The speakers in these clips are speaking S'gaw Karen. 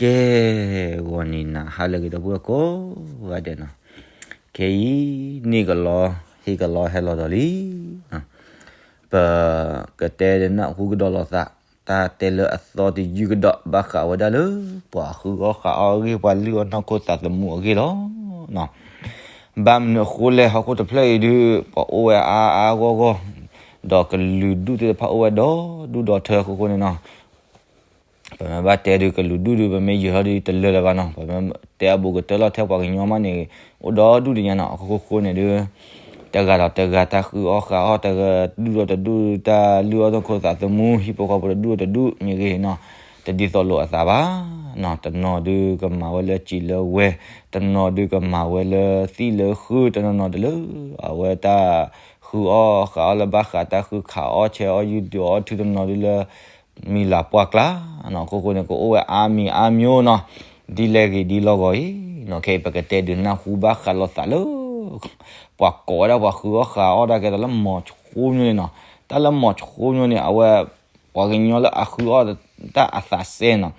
ကဲ ဂီၤနံၤနၤဟါလၢအဂ့ၤ ဒီပုၢ်ဝဲၢ်ကိးဂၤဒဲးနီၤ, ခဲအံၤန့ၣ်ကလီ ဟ့ၣ်ကလီဟဲလီၤဒီးလံနီၤ, ပကတဲနၢ်ဟူကဒီးလိာ်သး တၢ်တဲလၢအသီတယုၢ်ကဒီး ဘၣ်ဃးဝဲဒၣ်လၢ ပှၤဃုအီၣ်ဃုအီအဂ့ၢ် ပှၤလုၢ်အီၣ်နီၢ်ခိသးသမူအဂ့ၢ်လီၤ. ဘၣ်မနုၤအဃိလဲၣ်, ဟီၣ်ခိၣ်တဖျၢၣ်အံၤဒုး ပှၤအိၣ်ဝဲအါအါဂီၢ်ဂီၢ်, ဒီးကလုာ်ဒူၣ်သ့ၣ်တဖၣ်အိၣ်ဝဲဒီဒူၣ်ဒီထၢအဃိန့ၣ်နီၤ, ပမ့ၢ်ဘၣ်တဲဒုးကလုာ်ဒူၣ်ဒုး ပမ့ၢ်ယၢၤထီၣ်ဒုးတလၢာ်လၢၤဘၣ်နီၤ, ပမ့ၢ်တဲအဘူးကတၢၢ်လီၤထဲပှၤကညီမးန့ၣ် အိၣ်ဒီဒူၣ်ဒံးညါနီၤ, အဃိဃိန့ၣ်ဒုး တဂၤဒီးတဂၤတၢ်ဃုအီၣ်ဃုအီၣ် တဂၤဒူၣ်ဒီးတဒူၣ် တၢ်လုၢ်အီၣ်နီၢ်ခိသးသမူ ဟံၣ်ဖိဃီဖိတဒူၣ်ဒီးတဒူၣ်မ့ၢ်ဂ့ၤနီၤ, တဒ်သိးလိာ်အသးဘၣ်နီၤ, တနီၤဒုးကမၤဝဲလၢစံာ်လၢဝဲ, တနီၤဒုးကမၤဝဲလၢသံၣ်လၢဃု, တနီၤနီၤဒုးလၢ အဝဲတၢ်ဃုအီၣ်ဃုအီၣ်လၢဘၣ်ဃးတၢ်ဃုခးအီၣ်ဆဲးအီၣ်ယုၢ်ဒုးအီၣ်ထု တနီၤဒုးလၢ မံၤလၤပှၢ်ကျါနီၤ, အဃိဃိန့ၣ် ကအိၣ်ဝဲအါမံၤအါမျိၤနီၤ, ဒ်လဲၣ်ဂ့ၤဒ်လီၢ်ဂီၤအံၤနီၤ, ခဲအံၤပကတဲဒုးနၢ်ဟူဘၣ်ဃးလိာ်သးလၢ ပှၤကိးဝဲဒၣ်ပှၤဃုအီၣ်ဃုအီၣ်တၢ်ကဲသိးလၢမိၤဆိမျိၤန့ၣ်နီၤ, တၢ်လၢမိၤဆိမျိၤန့ၣ် အဝဲ ပှၤကညီလၢအဃုအီၣ်တၢ်အသးစဲနီၤ,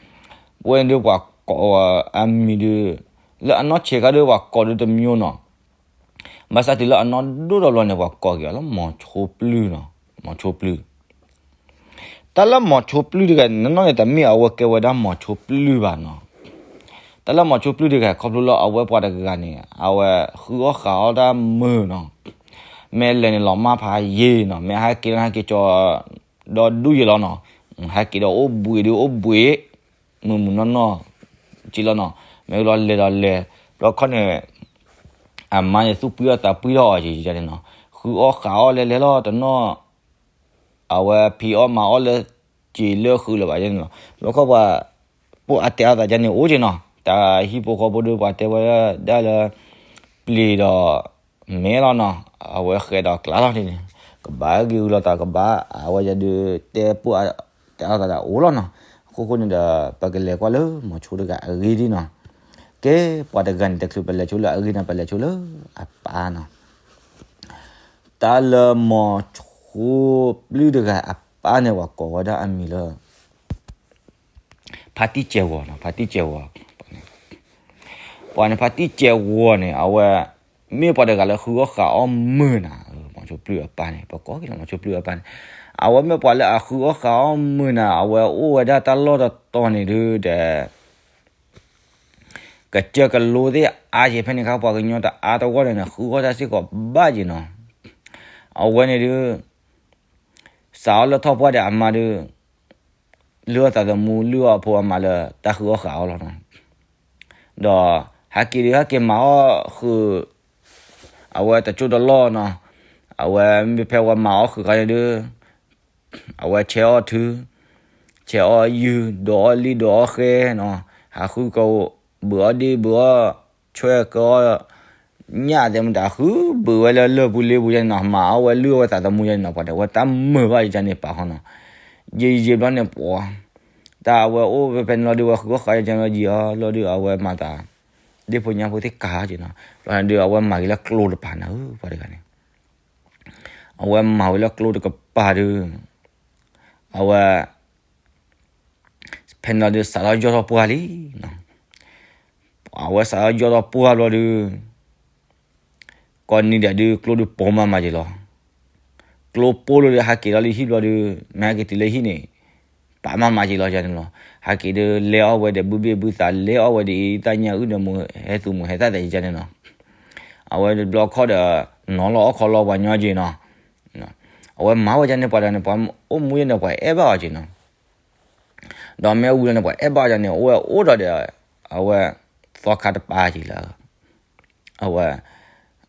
ပဝဲဒုးပှၤကိးအမံၤဒုး လၢအနီၢ်ဆံးခါဒုးပှၤကိးဒုးတမျိၤနီၤ, ဘၣ်ဆၣ်တုၤလၢအနီၢ်ဒိၣ်ထီၣ်ဘျီန့ၣ် ပှၤကိးက့ၤအီၤလၢမိၤဆိပျုၢ်နီၤ, မိၤဆိပျုၢ် တၢ်လၢမိၤဆိပျုၢ်တဂၤန့ၣ် နီၢ်နီၢ်န့ၣ် တမ့ၢ်အဝဲကဲဝဲဒၣ်မိၤဆိပျုၢ်ဘၣ်နီၤ, တၢ်လၢမိၤဆိပျုၢ်တဂၤ ခီဖျိလၢအဝဲပှၤတဂၤန့ၣ် အဝဲဃုအီၣ်ဃုအီၣ်တၢ်မုာ်နီၤ, မ့ၢ်လဲၤန့ၣ်လီၤမၢ်ဖးယံၤနီၤ, မ့ၢ်ဟဲက့ၤလၢဟဲက့ၤကၠီ ဒီးဒူၣ်ယံၤလီၤနီၤ, ဟဲက့ၤဒီးအိၣ်ဘှံးဒုးအိၣ်ဘှံး မုာ်မုာ်နီၢ်နီၢ် က့လီၤနီၤ, မ့ၢ်လီၤလဲၤဒီးလဲၤ, ဘျီခီန့ၣ် အမါန့ၣ်သူၣ်ပှံၢ်အီၣ်သးပှံၢ်ထီၣ်အီၤက့ၤန့ၣ်နီၤ, ဃုအီၣ်ဃုအီၣ်လဲၤလဲၤလီၤတနီၤ, အဝဲဖံးအီၣ်မၤအီၣ်လၢစံာ်လၢဃုလၢၤဘၣ်န့ၣ်နီၤ, ဘျီခီပှၤ ပိၢ်အါတဲအါသးကန့ၣ်အိၣ်က့ၤနီၤ, တၢ်ဟံၣ်ဖိဃီဖိဒုးပှၤတဲဝဲဒၣ်လၢ ပျံၤဒီး မဲလီၤနီၤ, အဝဲဃဲးဒီးကျါလီၤန့ၣ်, ကဘၣ်ဂ့ၤဝံၤလီၤတၢ်ကဘၣ် အဝဲဒုးတဲပိၢ်အါတဲအါသးဒၣ်အိၣ်လီၤနီၤ, အဃိဃိန့ၣ်ဒီး ပကလဲၤကွၢ်လၢမိၤဆိတဂၤအဂ့ၢ်ဒ်နီၤ, ကဲ ပှၤတဂၤန့ၣ် တချုးပလဲၤဆိလၢအဂ့ၢ်န့ၣ် ပလဲၤဆိလၢအပၢ်နီၤ, တၢ်လၢမိၤဆိပျုၢ်တဂၤအပၢ်န့ၣ် ပှၤကိးဝဲဒၣ်အမံၤလၢ ဖါတံၢ်စဲးဂီၤနီၤ, ဖါတံၢ်စဲးဂီၤ, ပှၤန့ၣ်ဖါတံၢ်စဲးဂီၤန့ၣ် အဝဲ မ့ၢ်ပှၤတဂၤလၢဃုအီၣ်ဃုအီၣ်မုာ်နီၤ, မိၤဆိပျုၢ်အပၢ်န့ၣ် ပကိးက့ၤလီၤမိၤဆိပျုၢ်အပၢ်န့ၣ်, အဝဲမ့ၢ်ပှၤလၢအဃုအီၣ်ဃုအီၣ်မုာ်နီၤ, အဝဲအိၣ်ဝဲဒၣ်တၢ်လီၢ်တတီၤန့ၣ်ဒုးဒီး ကစၢၢ်ကလိသ့ၣ်အါက့ၤဖဲန့ၣ်ခါ ပှၤကညီတအါတဂီၢ်န့ၣ် ဃုအီၣ်တၢ်စ့ၢ်ကီးဘၣ်က့ၤနီၤ, အဝဲန့ၣ်ဒုး စးအီၣ်လၢထီၣ်ပှၢ်ဒီးအမါဒုး လုၢ်အီၣ်သးသမူ လုၢ်အီၣ်အဖိအမါလၢတၢ်ဃုအီၣ်ဃုအီၣ်လီၤနီၤ, ဒီးဟဲက့ၤဒုး ဟဲက့ၤမၤအီၣ်ဃုာ် အဝဲတကၠိတလီၢ်နီၤ, အဝဲမ့ၢ်ဖဲဝဲမၤအီၣ်ဃုာ်ခါန့ၣ်ဒုး အဝဲဆဲးအီၣ်ထု ဆဲးအီၣ်ယုၢ် ဒိးအီၣ်လံၣ်ဒိးအီၣ်ဃဲနီၤ, ဟးဃုက ဘုးအီၣ်ဒ့ၣ်ဘုးအီၣ် ဆွဲၣ်ကီ ညၣ်သ့ၣ်မတၤ ဃုဘုးဝဲလၢလၢၢ်ပူၤလ့ပူၤယဲန့ၣ်နီၤ, မၤအီၣ်ဝဲလုၢ်အီၣ်ဝဲသးသမူယဲန့ၣ်နီၤ, ပှၤဒီးဝဲတၢ်မုာ်ဘၣ်ယဲန့ၣ်ပာ်ဃီနီၤ, ယံာ်ယံာ်ဘျီန့ၣ်ပှၤ တၢ်အဝဲအိၣ်ဖဲဖဲန့ၣ်လီၤဒုး ဝဲဃုအီၣ်ဃုအီၣ်ယဲန့ၣ်လီၤ ယံာ်အီၤလီၤဒုး အဝဲမၤသး ဒ့ၣ်ဖိညါဖိသ့ၣ်ကၤယဲနီၤ, ဘျီန့ၣ်ဒုး အဝဲမၤက့ၤလၢကျိတပၤန့ၣ်ဧၢ ပှၤတဂၤန့ၣ် အဝဲမၤဝဲလၢကျိတကပၤဒုး အဝဲ ဖဲန့ၣ်လီၤဒုး စးထီၣ်ယီၢ်ထီၣ်ပှၢ်လံနီၤ, အဝဲစးထီၣ်ယီၢ်ထီၣ်ပှၢ်ဘျီဒုး ကိးနံၤဒဲးဒုး ကျိဒုးပိာ်မးမးက့ၤလီၤ, ကျိပိာ်လီၤဒုး ဟးက့ၤလီၤလၢဟံၣ်ဘျီဒုး မ့ၢ်ဟဲက့ၤတုၤလၢဟံၣ်န့ၣ် ပာ်မးမးက့ၤလီၤယဲန့ၣ်လီၤ, ဟဲက့ၤဒုး လဲၤအီၣ်ဝဲဒီးဘုဘ့ၣ်ဘုသး လဲၤအီၣ်ဝဲဒ်အံၤ တၢ်ညၣ်အုၣ်ဒီးမူ ဟဲသူၣ်မူဟဲသၣ်သးယဲန့ၣ်လီၤ, အဝဲတဘျီခီဒီး နီၤလီၤအီၣ်ခီလီၤပှၤညီက့ၤနီၤ, အဝဲမၤဝဲဒ်န့ၣ် ပှၤတဂၤန့ၣ် ပှၤအိၣ်မူယဲန့ၣ် ပှၤအဲၣ်ဘၣ်အီၤက့ၤနီၤ, ဒီးမ့ၢ်ဝံၤလီၤန့ၣ် ပှၤအဲၣ်ဘၣ်အီၤန့ၣ် အဝဲအိၣ်ဒီးဒီး အဝဲ သီခါတပၤက့ၤလၢ အဝဲ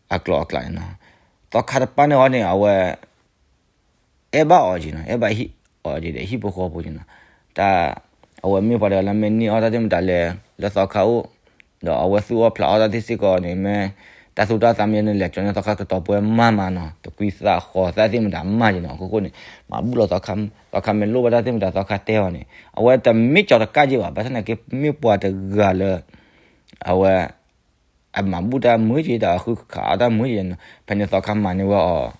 အကျိၤအကျဲန့ၣ်နီၤ, သီခါတပၤန့ၣ်အီၤန့ၣ် အဝဲ အဲၣ်ဘၣ်အီၤက့ၤနီၤ, အဲၣ်ဘၣ်ဟံၣ်အီၤက့ၤဒီး ဟံၣ်ဖိဃီဖိက့ၤနီၤ, တၢ် အဝဲမ့ၢ်ပှၤတဂၤလၢမ့ၢ်န့ၢ်အီၣ်တၢ်သ့ၣ်မတၤလဲၣ် လၢသီခါအိၣ်, ဒီးအဝဲသူၣ်အီၣ်ဖျးအီၣ်တၢ်သ့ၣ်စ့ၢ်ကီးန့ၣ် မ့ၢ်တၢ်သူၣ်တၢ်သးမ့ၢ်န့ၣ် လဲၤကၠီန့ၢ်သီခါကတီၤပှဲၤမးမးနီၤ, တကွံသးဃီၤသးသ့ၣ်မတၤမးက့ၤနီၤ, အဃိဃိန့ၣ် မၤဘူၣ်လီၤသီခါ, သီခါမ့ၢ်လိၣ်ဘၣ်တၢ်သ့ၣ်မတၤ သီခါတဲအီၤန့ၣ် အဝဲတမ့ၢ်ကၠီတကးက့ၤဘၣ်, ဘၣ်ဆၣ်သနာ်က့ မ့ၢ်ပှၤတဂၤလၢ အဝဲ အမၤဘူၣ်တၢ်မုာ်က့ၤ တၢ်ဃုခးအီၣ်တၢ်မုာ်က့ၤနီၤ, ဖဲန့ၣ်သီခါမၤန့ၢ်ဝဲအီၤ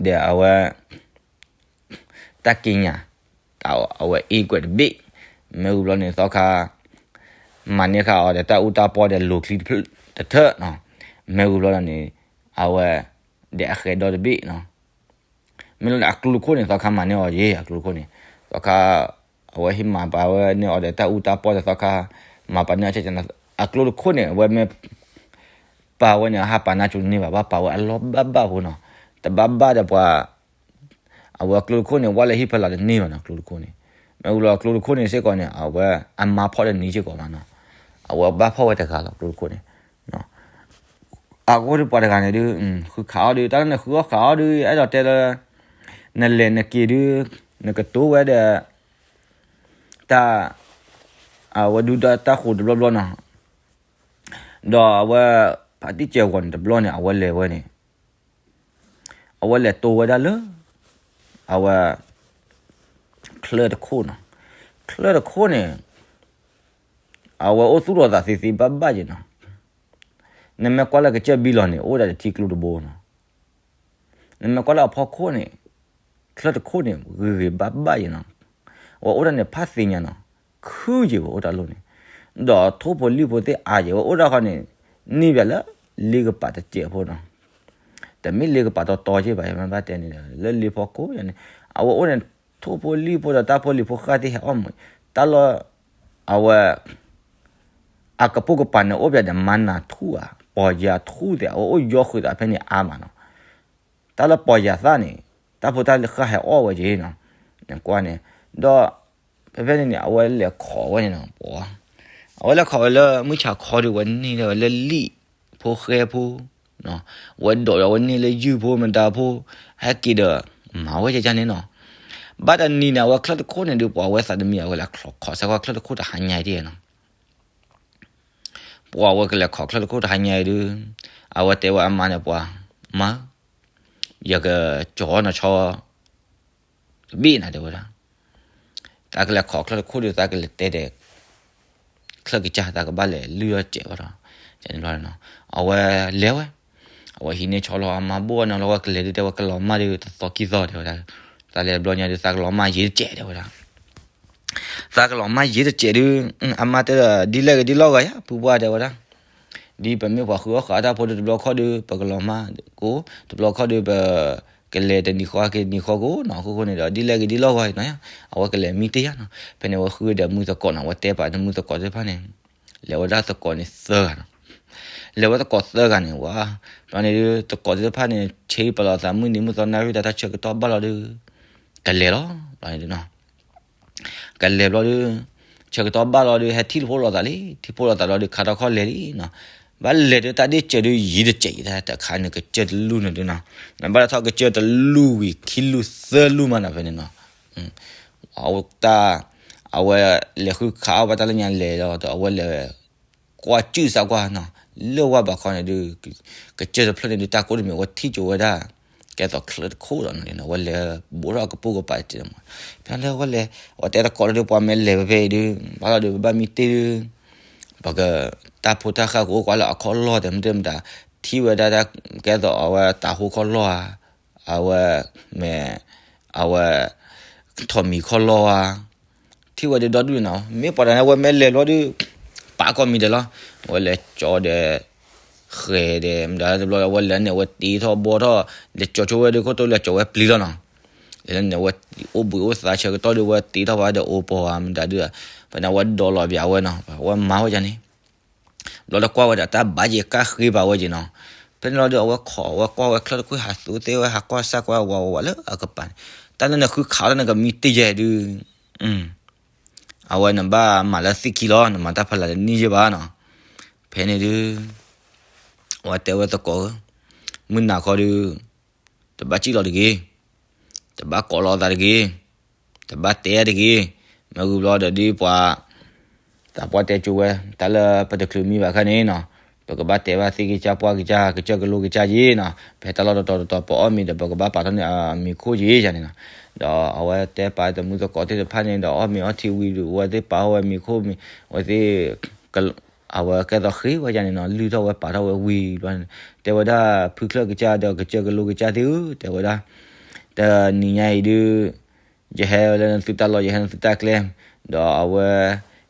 ဒီးအဝဲ တၢ်ကံးညာ် အဝဲအ့ကွဲးတဘ့ၣ်, မ့ၢ်ဝံၤဘျီန့ၣ် သီခါ မၤန့ၢ်ဃာ်အီၤဒီးတၢ်အူတၢ်ပီဒီးလိၤချံတထၢၣ်နီၤ. မ့ၢ်ဝံၤဘျီန့ၣ် အဝဲ ဒီးအဃဲၤဒီတဘ့ၣ်နီၤ. မ့ၢ်လၢအကျိတခိၣ်န့ၣ် သီခါမၤန့ၢ်အီၤယ့ၣ် အကျိတခိၣ်န့ၣ် သီခါ အဝဲဟ့ၣ်မၤပာ်ဝဲန့ၢ်အီၤဒီးတၢ်အူတၢ်ပီဒီးသီခါ မၤပာ်န့ၢ်အီၤ အကျိတခိၣ်န့ၣ် အဝဲမ့ၢ် ပာ်ဝဲန့ၣ် ဟးပာ်နါစိၤတန့ၢ်ဘၣ် ဘၣ်ပာ်ဝဲအလီၢ်ဘၣ်ဘၣ်ဖိနီၤ. တဘၣ်ဘၣ်ဒီးပှၤ အဝဲကျိတခိၣ်န့ၣ် ဝဲလၢဟံၣ်ဖီလာ်တန့ၢ်ဘၣ်နီၤ ကျိတခိၣ်န့ၣ်. မ့ၢ်ဝံၤလီၤကျိတခိၣ်န့ၣ်စ့ၢ်ကီးန့ၣ် အဝဲအမါဖီၣ်တန့ၢ်စ့ၢ်ကီးဘၣ်နီၤ. အဝဲဘၣ်ဖီၣ်ဝဲတဂၤလီၤ ကျိတခိၣ်န့ၣ်. အဃိဒီးပှၤတဂၤန့ၣ်ဒုး ဃုခးအီၣ်ဒုး တၢ်လၢနဃုအီၣ်ဃးအီၣ်ဒုး အဲၣ်ဒိးတဲလၢ နလဲၤနက့ၤဒုး နကတိၤဝဲဒီး တၢ် အဝဲဒုးတၢ်ဃိးတဘျီဘျီနီၤ. ဒီးအဝဲ ဖါတံၢ်စဲးဂီၤန့ၣ်တဘျီန့ၣ် အဝဲလဲၤဝဲန့ၣ် အဝဲလဲၤတိၤဝဲဒၣ်လၢ အဝဲ ချၢတခိၣ်နီၤ. ချၢတခိၣ်န့ၣ် အဝဲအိၣ်သူၣ်လီၤသးသ့သ့ဘၣ်ဘၣ်ယ့ၣ်နီၤ. နမ့ၢ်ကွၢ်လၢကစၢၢ်ဘံလီၤန့ၣ် အိၣ်ဒၣ်တထံကျိတဘိနီၤ. နမ့ၢ်ကွၢ်လၢအဖီခိၣ်န့ၣ် ချၢတခိၣ်န့ၣ် ဂ့ၤဂ့ၤဘၣ်ဘၣ်ယ့ၣ်နီၤ. အဝဲအိၣ်ဒၣ်န့ၣ်ဖးသ့ၣ်ညါနီၤ. ခုယ့ၣ်ဝဲအိၣ်တၢ်လိၣ်န့ၣ် ဒီးထိၣ်ဖိလံၣ်ဖိသ့ၣ်အါယ့ၣ်ဝဲအိၣ်ဒၣ်ဃီန့ၣ် န့ၢ်ဘၣ်လၢလ့ကပၤတစဲးဖိနီၤ. တမ့ၢ်လ့ကပၤတီတီယ့ၣ်ဘၣ် ယမ့ၢ်ဘၣ်တဲန့ၣ်ဒီး လၢလ့ဖီခိၣ်ယ့ၣ်န့ၣ် အဝဲအိၣ်န့ၣ် ထိၣ်ဖိလံၣ်ဖိဒီးတၢ်ဖိလံၤဖိဃၢ်သ့ၣ်ဟဲအီၣ်မး တၢ်လၢ အဝဲ အကပိာ်ကပၤန့ၣ် အိၣ်ပၠးဒီးမၤနၤထူၣ်ဧါ ပီၢ်ယၤထူၣ်သ့ၣ် အဝဲအိၣ်ယီဃုာ်သးဖဲန့ၣ်အါမးနီၤ. တၢ်လၢပီၢ်ယၤသၣ်န့ၣ် တၢ်ဖိတၢ်လံၤဃၢ်ဟဲအီၣ်ဝဲက့ၤနီၤ. နကွၢ်န့ၣ် ဒီး ဖဲဖဲန့ၣ်န့ၣ် အဝဲလဲၤခိးဝဲန့ၣ်နီၤ ပှၤ အဝဲလဲၤခိးဝဲလၢမုၢ်ဆါခီဒီး ဝဲန့ၢ်ဝဲလၢလံာ်ဖိဃဲဖိ ဝဲဒိးဒီးဝဲန့ၢ်လၢယုၢ်ဖိမတၤဖိ ဟဲက့ၤဒီး မၤဝဲကကန့ၣ်နီၤ. ဘၣ်တနံၤန့ၣ် အဝဲချၢတခိၣ်န့ၣ်ဒုး ပှၤဝဲသးတမံၤ အဝဲလဲၤခိးစၢ်ကွၢ်ချၢတခိၣ်တဟါညါအံၤနီၤ. ပှၤဝဲကလဲၤခိးချၢတခိၣ်တဟါညါအံၤဒုး အဝဲတဲဝဲအမါန့ၣ် ပှၤ မါ ယကကၠီၤနီၤဆီ တဘ့ၣ်နၤတဲဝဲဒၣ်. သးကလဲၤခိးချၢတခိၣ်ဒီး သးကလဲၤတဲဒီး ချၢကစၢ် သးကဘၣ်လဲၤလုၢ်ထီၣ်စဲးဝဲဒီး အဝဲလဲၤဝဲ အဝဲဟံးန့ၢ်ဆီလီၤ အမါဘိၣ်ဝဲနီၤလီၤ ဝဲကလဲၤဒုး တဲဝဲကလီၤမၢ်ဒုး တသီခံသီတဲဝဲဒၣ်. သးလဲၤတဘျီညါဒုး သးကလီၤမၢ်ယံာ်တစဲးတဲဝဲဒၣ်. သးကလီၤမၢ်ယံာ်တစဲးဒုး အမါတဲဒီး ဒ်လဲၣ်ဂ့ၤဒ်လဲၣ်ဂ့ၤယါ ဖုပှၢ်တဲဝဲဒၣ်. ဒ်ပမ့ၢ်ပှၤဃုအီၣ်ဃးအီၣ်တၢ်ဖိဒုး တဘျီခီဒုး ပကလီၤမၢ်ကိး တဘျီခီဒုး ပကလဲၤတနံၤဃီက့ၤတနံၤဃီကိးနီၤ. အဃိဃိန့ၣ်ဒီး ဒ်လဲၣ်ဂ့ၤဒ်လဲၣ်ဂ့ၤနီၤ အဝဲကလဲၤမံတ့ၢ်ယါနီၤ. ဖဲန့ၣ် အဝဲဃုဒီးမုၢ်သကိးနီၤ အဝဲတဲပာ်တမုၢ်သကိးသ့ၣ်တဖၣ်န့ၣ် လဲၤဝဲဒၣ်သကိးန့ၣ်သၢဂၤနီၤ. လဲၤဝဲသကိးသၢဂၤန့ၣ်ဝဲ ဘျီန့ၣ်ဒုး သကိးသ့ၣ်တဖၣ်န့ၣ် ဆ့ပလီၤသး မုၢ်နံၤမုၢ်သီနၣ်ရံၣ်တၢ် တၢ်ဆၢကတီၢ်ဘၣ်လီၤဒုး ကလဲၤလီၤ. ဘျီန့ၣ်ဒုးနီၤ ကလဲၤဘျီဒုး ဆၢကတီၢ်ဘၣ်လီၤဒုး ဟဲထံၣ်တဖိးလိာ်သးလံ ထံၣ်ဖိးလိာ်သးလီၤဒုး ခါထီၣ်ခီၣ်လဲၤလံနီၤ. ဘၣ်လဲၤဒုးတၢ်ဒ့ၣ်စၢၤဒုး ယံာ်တစဲးယံာ်တၢ်တခါန့ၣ် ကစၢၢ်တလူၢ်န့ၣ်ဒုးနီၤ. နဘၣ်လၢထီၣ်ကစၢၢ်တလူၢ်ဝံၤ ခံလူၢ်သၢလူၢ်မးနီၤ ဖဲန့ၣ်နီၤ. အဝဲတၢ် အဝဲလဲၤဃုခးအီၣ်ဘၣ်တၢ်လၢညါလဲၤဒီး အဝဲလဲၤ ကွၢ်စုၣ်စၢ်ကွၢ်နီၤ လၢဝၢ်ဘးခီန့ၣ်ဒုး ကစၢၢ်တဖျၢၣ်န့ၣ်ဒုး တၢ်ကိၢ်တမံၤ အဝဲထံၣ်ကၠိဝဲဒၣ် ကဲသိးချၢတခိၣ်ဒီးန့ၣ် အဝဲလဲၤဘိးထီၣ်အကပိာ်ကပၤတစဲးမး. ဖဲလၢအဝဲလဲၤ အဝဲတဲသကိးလီၤဒုး ပှၤမ့ၢ်လဲၤဖဲဖဲအံၤဒုး ဘၣ်လီၤဒုး ပဘၣ်မံတ့ၢ်ဒုး ပက တၢ်ဖိတၢ်ဃၢ်ကအိၣ်ကွၢ်လၢအခီၣ်လီၢ် တဲမ့ၢ်တဲမတၤ ထံၣ်ဝဲဒၣ်တၢ် ကဲသိးအဝဲတၤဟိခီၣ်လီၢ်ဧါ အဝဲ မ့ၢ် အဝဲ ထိးမံၤခီၣ်လီၢ်ဧါ ထံၣ်ဝဲဒုးဒီဒူၣ်န့ၣ်နီၤ. မ့ၢ်ပှၤတဂၤန့ၣ် အဝဲမ့ၢ်လဲၤဘျီဒုး ပာ်ကိးမံၤဒဲးလီၤ. အဝဲလဲၤကၠီဒီး ဃဲၤဒီး မတၤတဘျီ အဝဲလဲၤန့ၣ် အဝဲတ့ထီၣ်ဘီထီၣ် လဲၤကၠီဆိဝဲဒုး ခိၣ်တိလဲၤကၠီဝဲပျံၤလီၤနီၤ. လဲၤန့ၣ် အဝဲအိၣ်ဘှံးအိၣ်သါဆၢကတီၢ်ဒုး အဝဲတ့ထီၣ်ဝဲဒီးအိၣ်ပီၤဧါ မတၤဒုး ဖဲန့ၣ် အဝဲဒိးလီၤပၠးဝဲနီၤ အဝဲမၤဝဲဒ်န့ၣ် ဘျီဒီးကွၢ်ဝဲဒၣ်တၢ်ဘၣ်ယဲၢ်ကၢ်ဃ့ဘၣ်ဝဲက့ၤနီၤ. ဖဲန့ၣ်လီၤဒုး အဝဲခိး အဝဲကွၢ်ဝဲချၢတခိၣ် ဟးသူသ့ဝဲ ဟးကွၢ်စၢ်ကွၢ်ဝးဝးလၢအကပၤန့ၣ် တၢ်လၢနဃုခးအီၣ်တၢ်န့ၣ် ကမံတ့ၢ်ယဲၢ်ဒုး အဝဲနဘၣ်မၤလၢသ့ၣ်ခံလီၤ နမၤတၢ်ဖးလၢ်တန့ၢ်ယဲၢ်ဘၣ်နီၤ. ဖဲန့ၣ်ဒုး အဝဲတဲဝဲသကိးဧၢ, မုၢ်နၤခီဒုး တဘၣ်စံၣ်လီၤတဂ့ၤ, တဘၣ်ကိးလီၤသးတဂ့ၤ, တဘၣ်တဲတဂ့ၤ, မ့ၢ်ဂ့ၤဘျီဒီးဒ်ပှၤ သးပှၢ်တဲကၠိဝဲ တၢ်လၢပတချုးမံဘၣ်ခါန့ၣ်နီၤ, ပကဘၣ်တဲဘၣ်သ့ၣ်ကစၢ်ပှၢ်ကစၢ် ကစၢၢ်ကလိကစၢ်ယ့ၣ်နီၤ, ဖဲတၢ်လီၢ်တတီၤတတီၤပအီၣ်မ့ၤဒီး ပကဘၣ်ပာ်ထီၣ်န့ၢ်အမံၤခိၣ်ယ့ၣ်ယၤန့ၣ်နီၤ. ဒီးအဝဲတဲပာ်တမုၢ်သကိးသ့ၣ်တဖၣ်န့ၣ်ဒီး အီၣ်မ့ၤအီထံဝံၤဒီး အဝဲသ့ၣ်ပာ်ထီၣ်ဝဲမံၤခိၣ်မံၤ အဝဲသ့ၣ် အဝဲကဲသိးဃ့ဝဲယၤန့ၣ်နီၤ, လုၢ်ထီၣ်ဝဲပာ်ထီၣ်ဝဲဝံၤဘျီန့ၣ် တဲဝဲဒၣ် ဖုချၢၣ်ကစၢ်ဒီးကစၢၢ်ကလိကစၢ်သ့ၣ်ဧၢ, တဲဝဲဒၣ် တနံၤညါအံၤဒုး ယဟဲလၢနသုတၢ်လီၢ် ယဟဲလၢနသုတၢ်ကျဲ ဒီးအဝဲ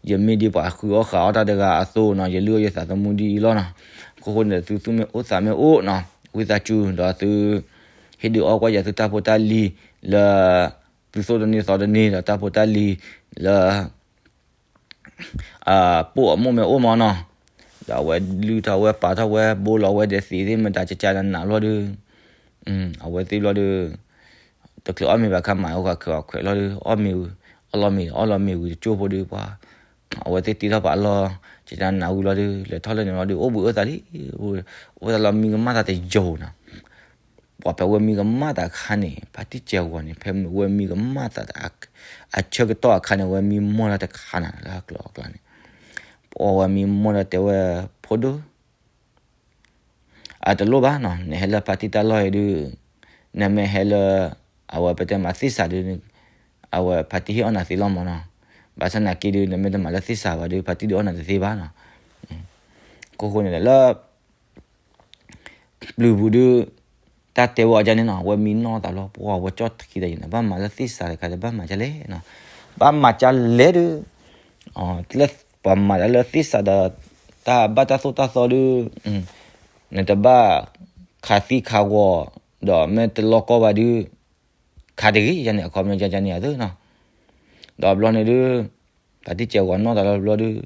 ယမ့ၢ်ဒ်ပှၤဃုအီၣ်ဃုအီတၢ်တဂၤအသိးနီၤ, ယလုၢ်အီၣ်ယသးသမူဒ်အံၤလီၤနီၤ. အခိၣ်ဃိန့ၣ် သုသူၣ်မ့ၢ်အိၣ်သးမ့ၢ်အိၣ်နီၤ, ဝံသးစူၤ ဒီးသု ဟ့ၣ်ဒုးအီၣ်ကွၢ်ယၤသုတၢ်ဖိတၢ်လံၤလၢ သုသိၣ်တန့ၢ်သီတန့ၢ်ဒီးတၢ်ဖိတၢ်လံၤလၢ အပိၢ်အမိၢ်မ့ၢ်အိၣ်မးနီၤ. ဒီးအဝဲလုၢ်ထီၣ်ဝဲပာ်ထီၣ်ဝဲ ဘိလီၤဝဲဒီးသံးသ့ၣ်မတၤကကနးလီၤဒီး အဝဲသ့ၣ်ဘျီဒီး တချုးအီၣ်မ့ၤဘၣ်ခါမး အိၣ်ဃာ်ခွဲးအီၣ်ခွဲးလီၤဒီး အီၣ်မ့ၤ အီၣ်လီၤမ့ၤဝံၤတကၠိၢ်ဖိဒီးပှၤ အဝဲသ့ၣ်တ့ထီၣ်ပာ်လီၤ ကကနးဝံၤလီၤဒီး လဲၤထီၣ်လၢန့ၣ်လီၤဒီး အိၣ်ဘှံးအိၣ်သးလံ အိၣ်သးလီၤမံကမၣ်သးတယိာ်နီၤ. ပှၤဖဲဝဲမံကမၣ်သးအခါန့ၣ် ဖါတံၢ်စဲးဂီၤန့ၣ် ဖဲဝဲမံကမၣ်သး အဆၢကတီၢ်အခါန့ၣ် ဝဲမံမီၢ်လၢတခါနၤလၢအကျိၤအကျါန့ၣ် ပှၤဝဲမံမီၢ်လၢတဲဝဲ ဖိဒိၣ် အတလိၣ်ဘၣ်နီၤ, နဟဲလၢဖါတံၢ်တၢ်လီၢ်အံၤဒုး နမ့ၢ်ဟဲလၢ အဝဲပတဲမးသ့ၣ်စးဒုး အဝဲဖါတံၢ်ဟ့ၣ်အီၣ်နၤသ့လီၤမးနီၤ. ဘၣ်ဆၣ်နာ်က့ဒုး နမ့ၢ်တမၤလၢသ့ၣ်စးဘၣ်ဒုး ဖါတံၢ်ဒုးအီၣ်နၤတသ့ဘၣ်နီၤ. အခိၣ်ဃိန့ၣ်ဒီးလၢ ပျုၤပူၤဒုး တၢ်တဲဝဲအီၤဒ်န့ၣ်နီၤ, အဝဲမံနီၢ်သးလီၤ ပှၤဝဲကၠီၣ်ထံသးယံၤနီၤ, ဘၣ်မၤလၢသ့ၣ်စးတခါဒီး ဘၣ်မၤဒ်လဲၣ်နီၤ, ဘၣ်မၤဒ်လဲၣ်ဒုး လၢပှၤမၤတၢ်လၢသ့ၣ်စးဒီး တၢ်ဘၣ်တၢ်သိၣ်တၢ်သီဒုး နတဘၣ်ခးသံခးဂီၤ ဒီးမ့ၢ်တလီၢ်ကီဘၣ်ဒုး ခးတဂ့ၤယၤန့ၣ် အခီပညီယၤန့ၣ်အသိးနီၤ. ဒီးဘျီန့ၣ်ဒုး ဖါတံၢ်စဲးဂီၤနီၢ်သးလီၤဘျီဒုး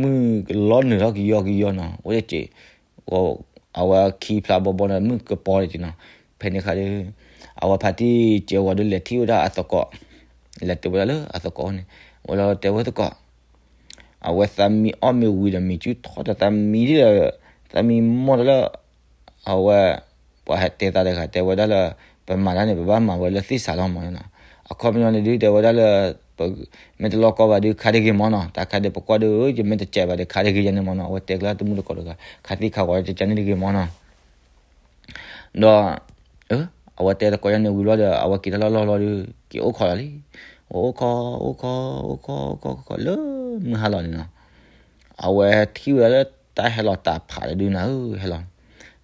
မုၢ်ကလီနုာ်ထီၣ်ကယီကယီနီၤ, အဝဲတက့ၢ် အဝဲခံဖျါဘီဘီန့ၣ် မုၢ်ကပီၤတက့ၢ်နီၤ. ဖဲန့ၣ်အခါဒုး အဝဲဖါတံၢ်စဲးဂီၤဒုး လဲၤထံၣ်ဝဲဒၣ်အသကိး, လဲၤတုၤဝဲဒၣ်လၢအသကိးန့ၣ် ဝဲလီၤတဲဝဲသကိး အဝဲသးမံအီၣ်မ့ၤဝံၤဒီးမ့ၤစုထီၣ်ဒီးသးမံမီၢ်တၢ်လၢ အဝဲ ပှၤဟဲတဲသးတဂၤတဲဝဲဒၣ်လၢ ပမၤတၢ်န့ၣ် ပဘၣ်မၤဝဲလၢသ့ၣ်စးလီၤမးနီၤ. အခီပညီန့ၣ်ဒုးတဲဝဲဒၣ်လၢ မ့ၢ်တလီၢ်ကီဘၣ်ဒုး ခးတဂ့ၤမးနီၤ, တၢ်ခါဒုးပကွၢ်ဒုး ယမ့ၢ်တစဲးဘၣ်ဒီး ခးတဂ့ၤယၤန့ၣ်မးနီၤ. အဝဲတဲကျၢၤတမုၢ်တကိးတဂၤ ခးသံခးဂီၤတကန့ၣ်တဂ့ၤမးနီၤ. ဒီး အဝဲတဲသကိးယၤန့ၣ်ဝံၤဘျီဒီး အဝဲက့ၤတၢ်လီၢ်လီၢ်လီၤဒုး က့ၤအိၣ်ခိးလီၤလံ. အိၣ်ခိး အိၣ်ခိး အိၣ်ခိး အိၣ်ခိး အိၣ်ခိး လၢမုၢ်ဟါလီၤန့ၣ်နီၤ. အဝဲထံၣ်ဝဲဒၣ်လၢတၢ်ဟဲလီၤတၢ်ဖးဒုးနၤဧၢ ဟဲလီၤ,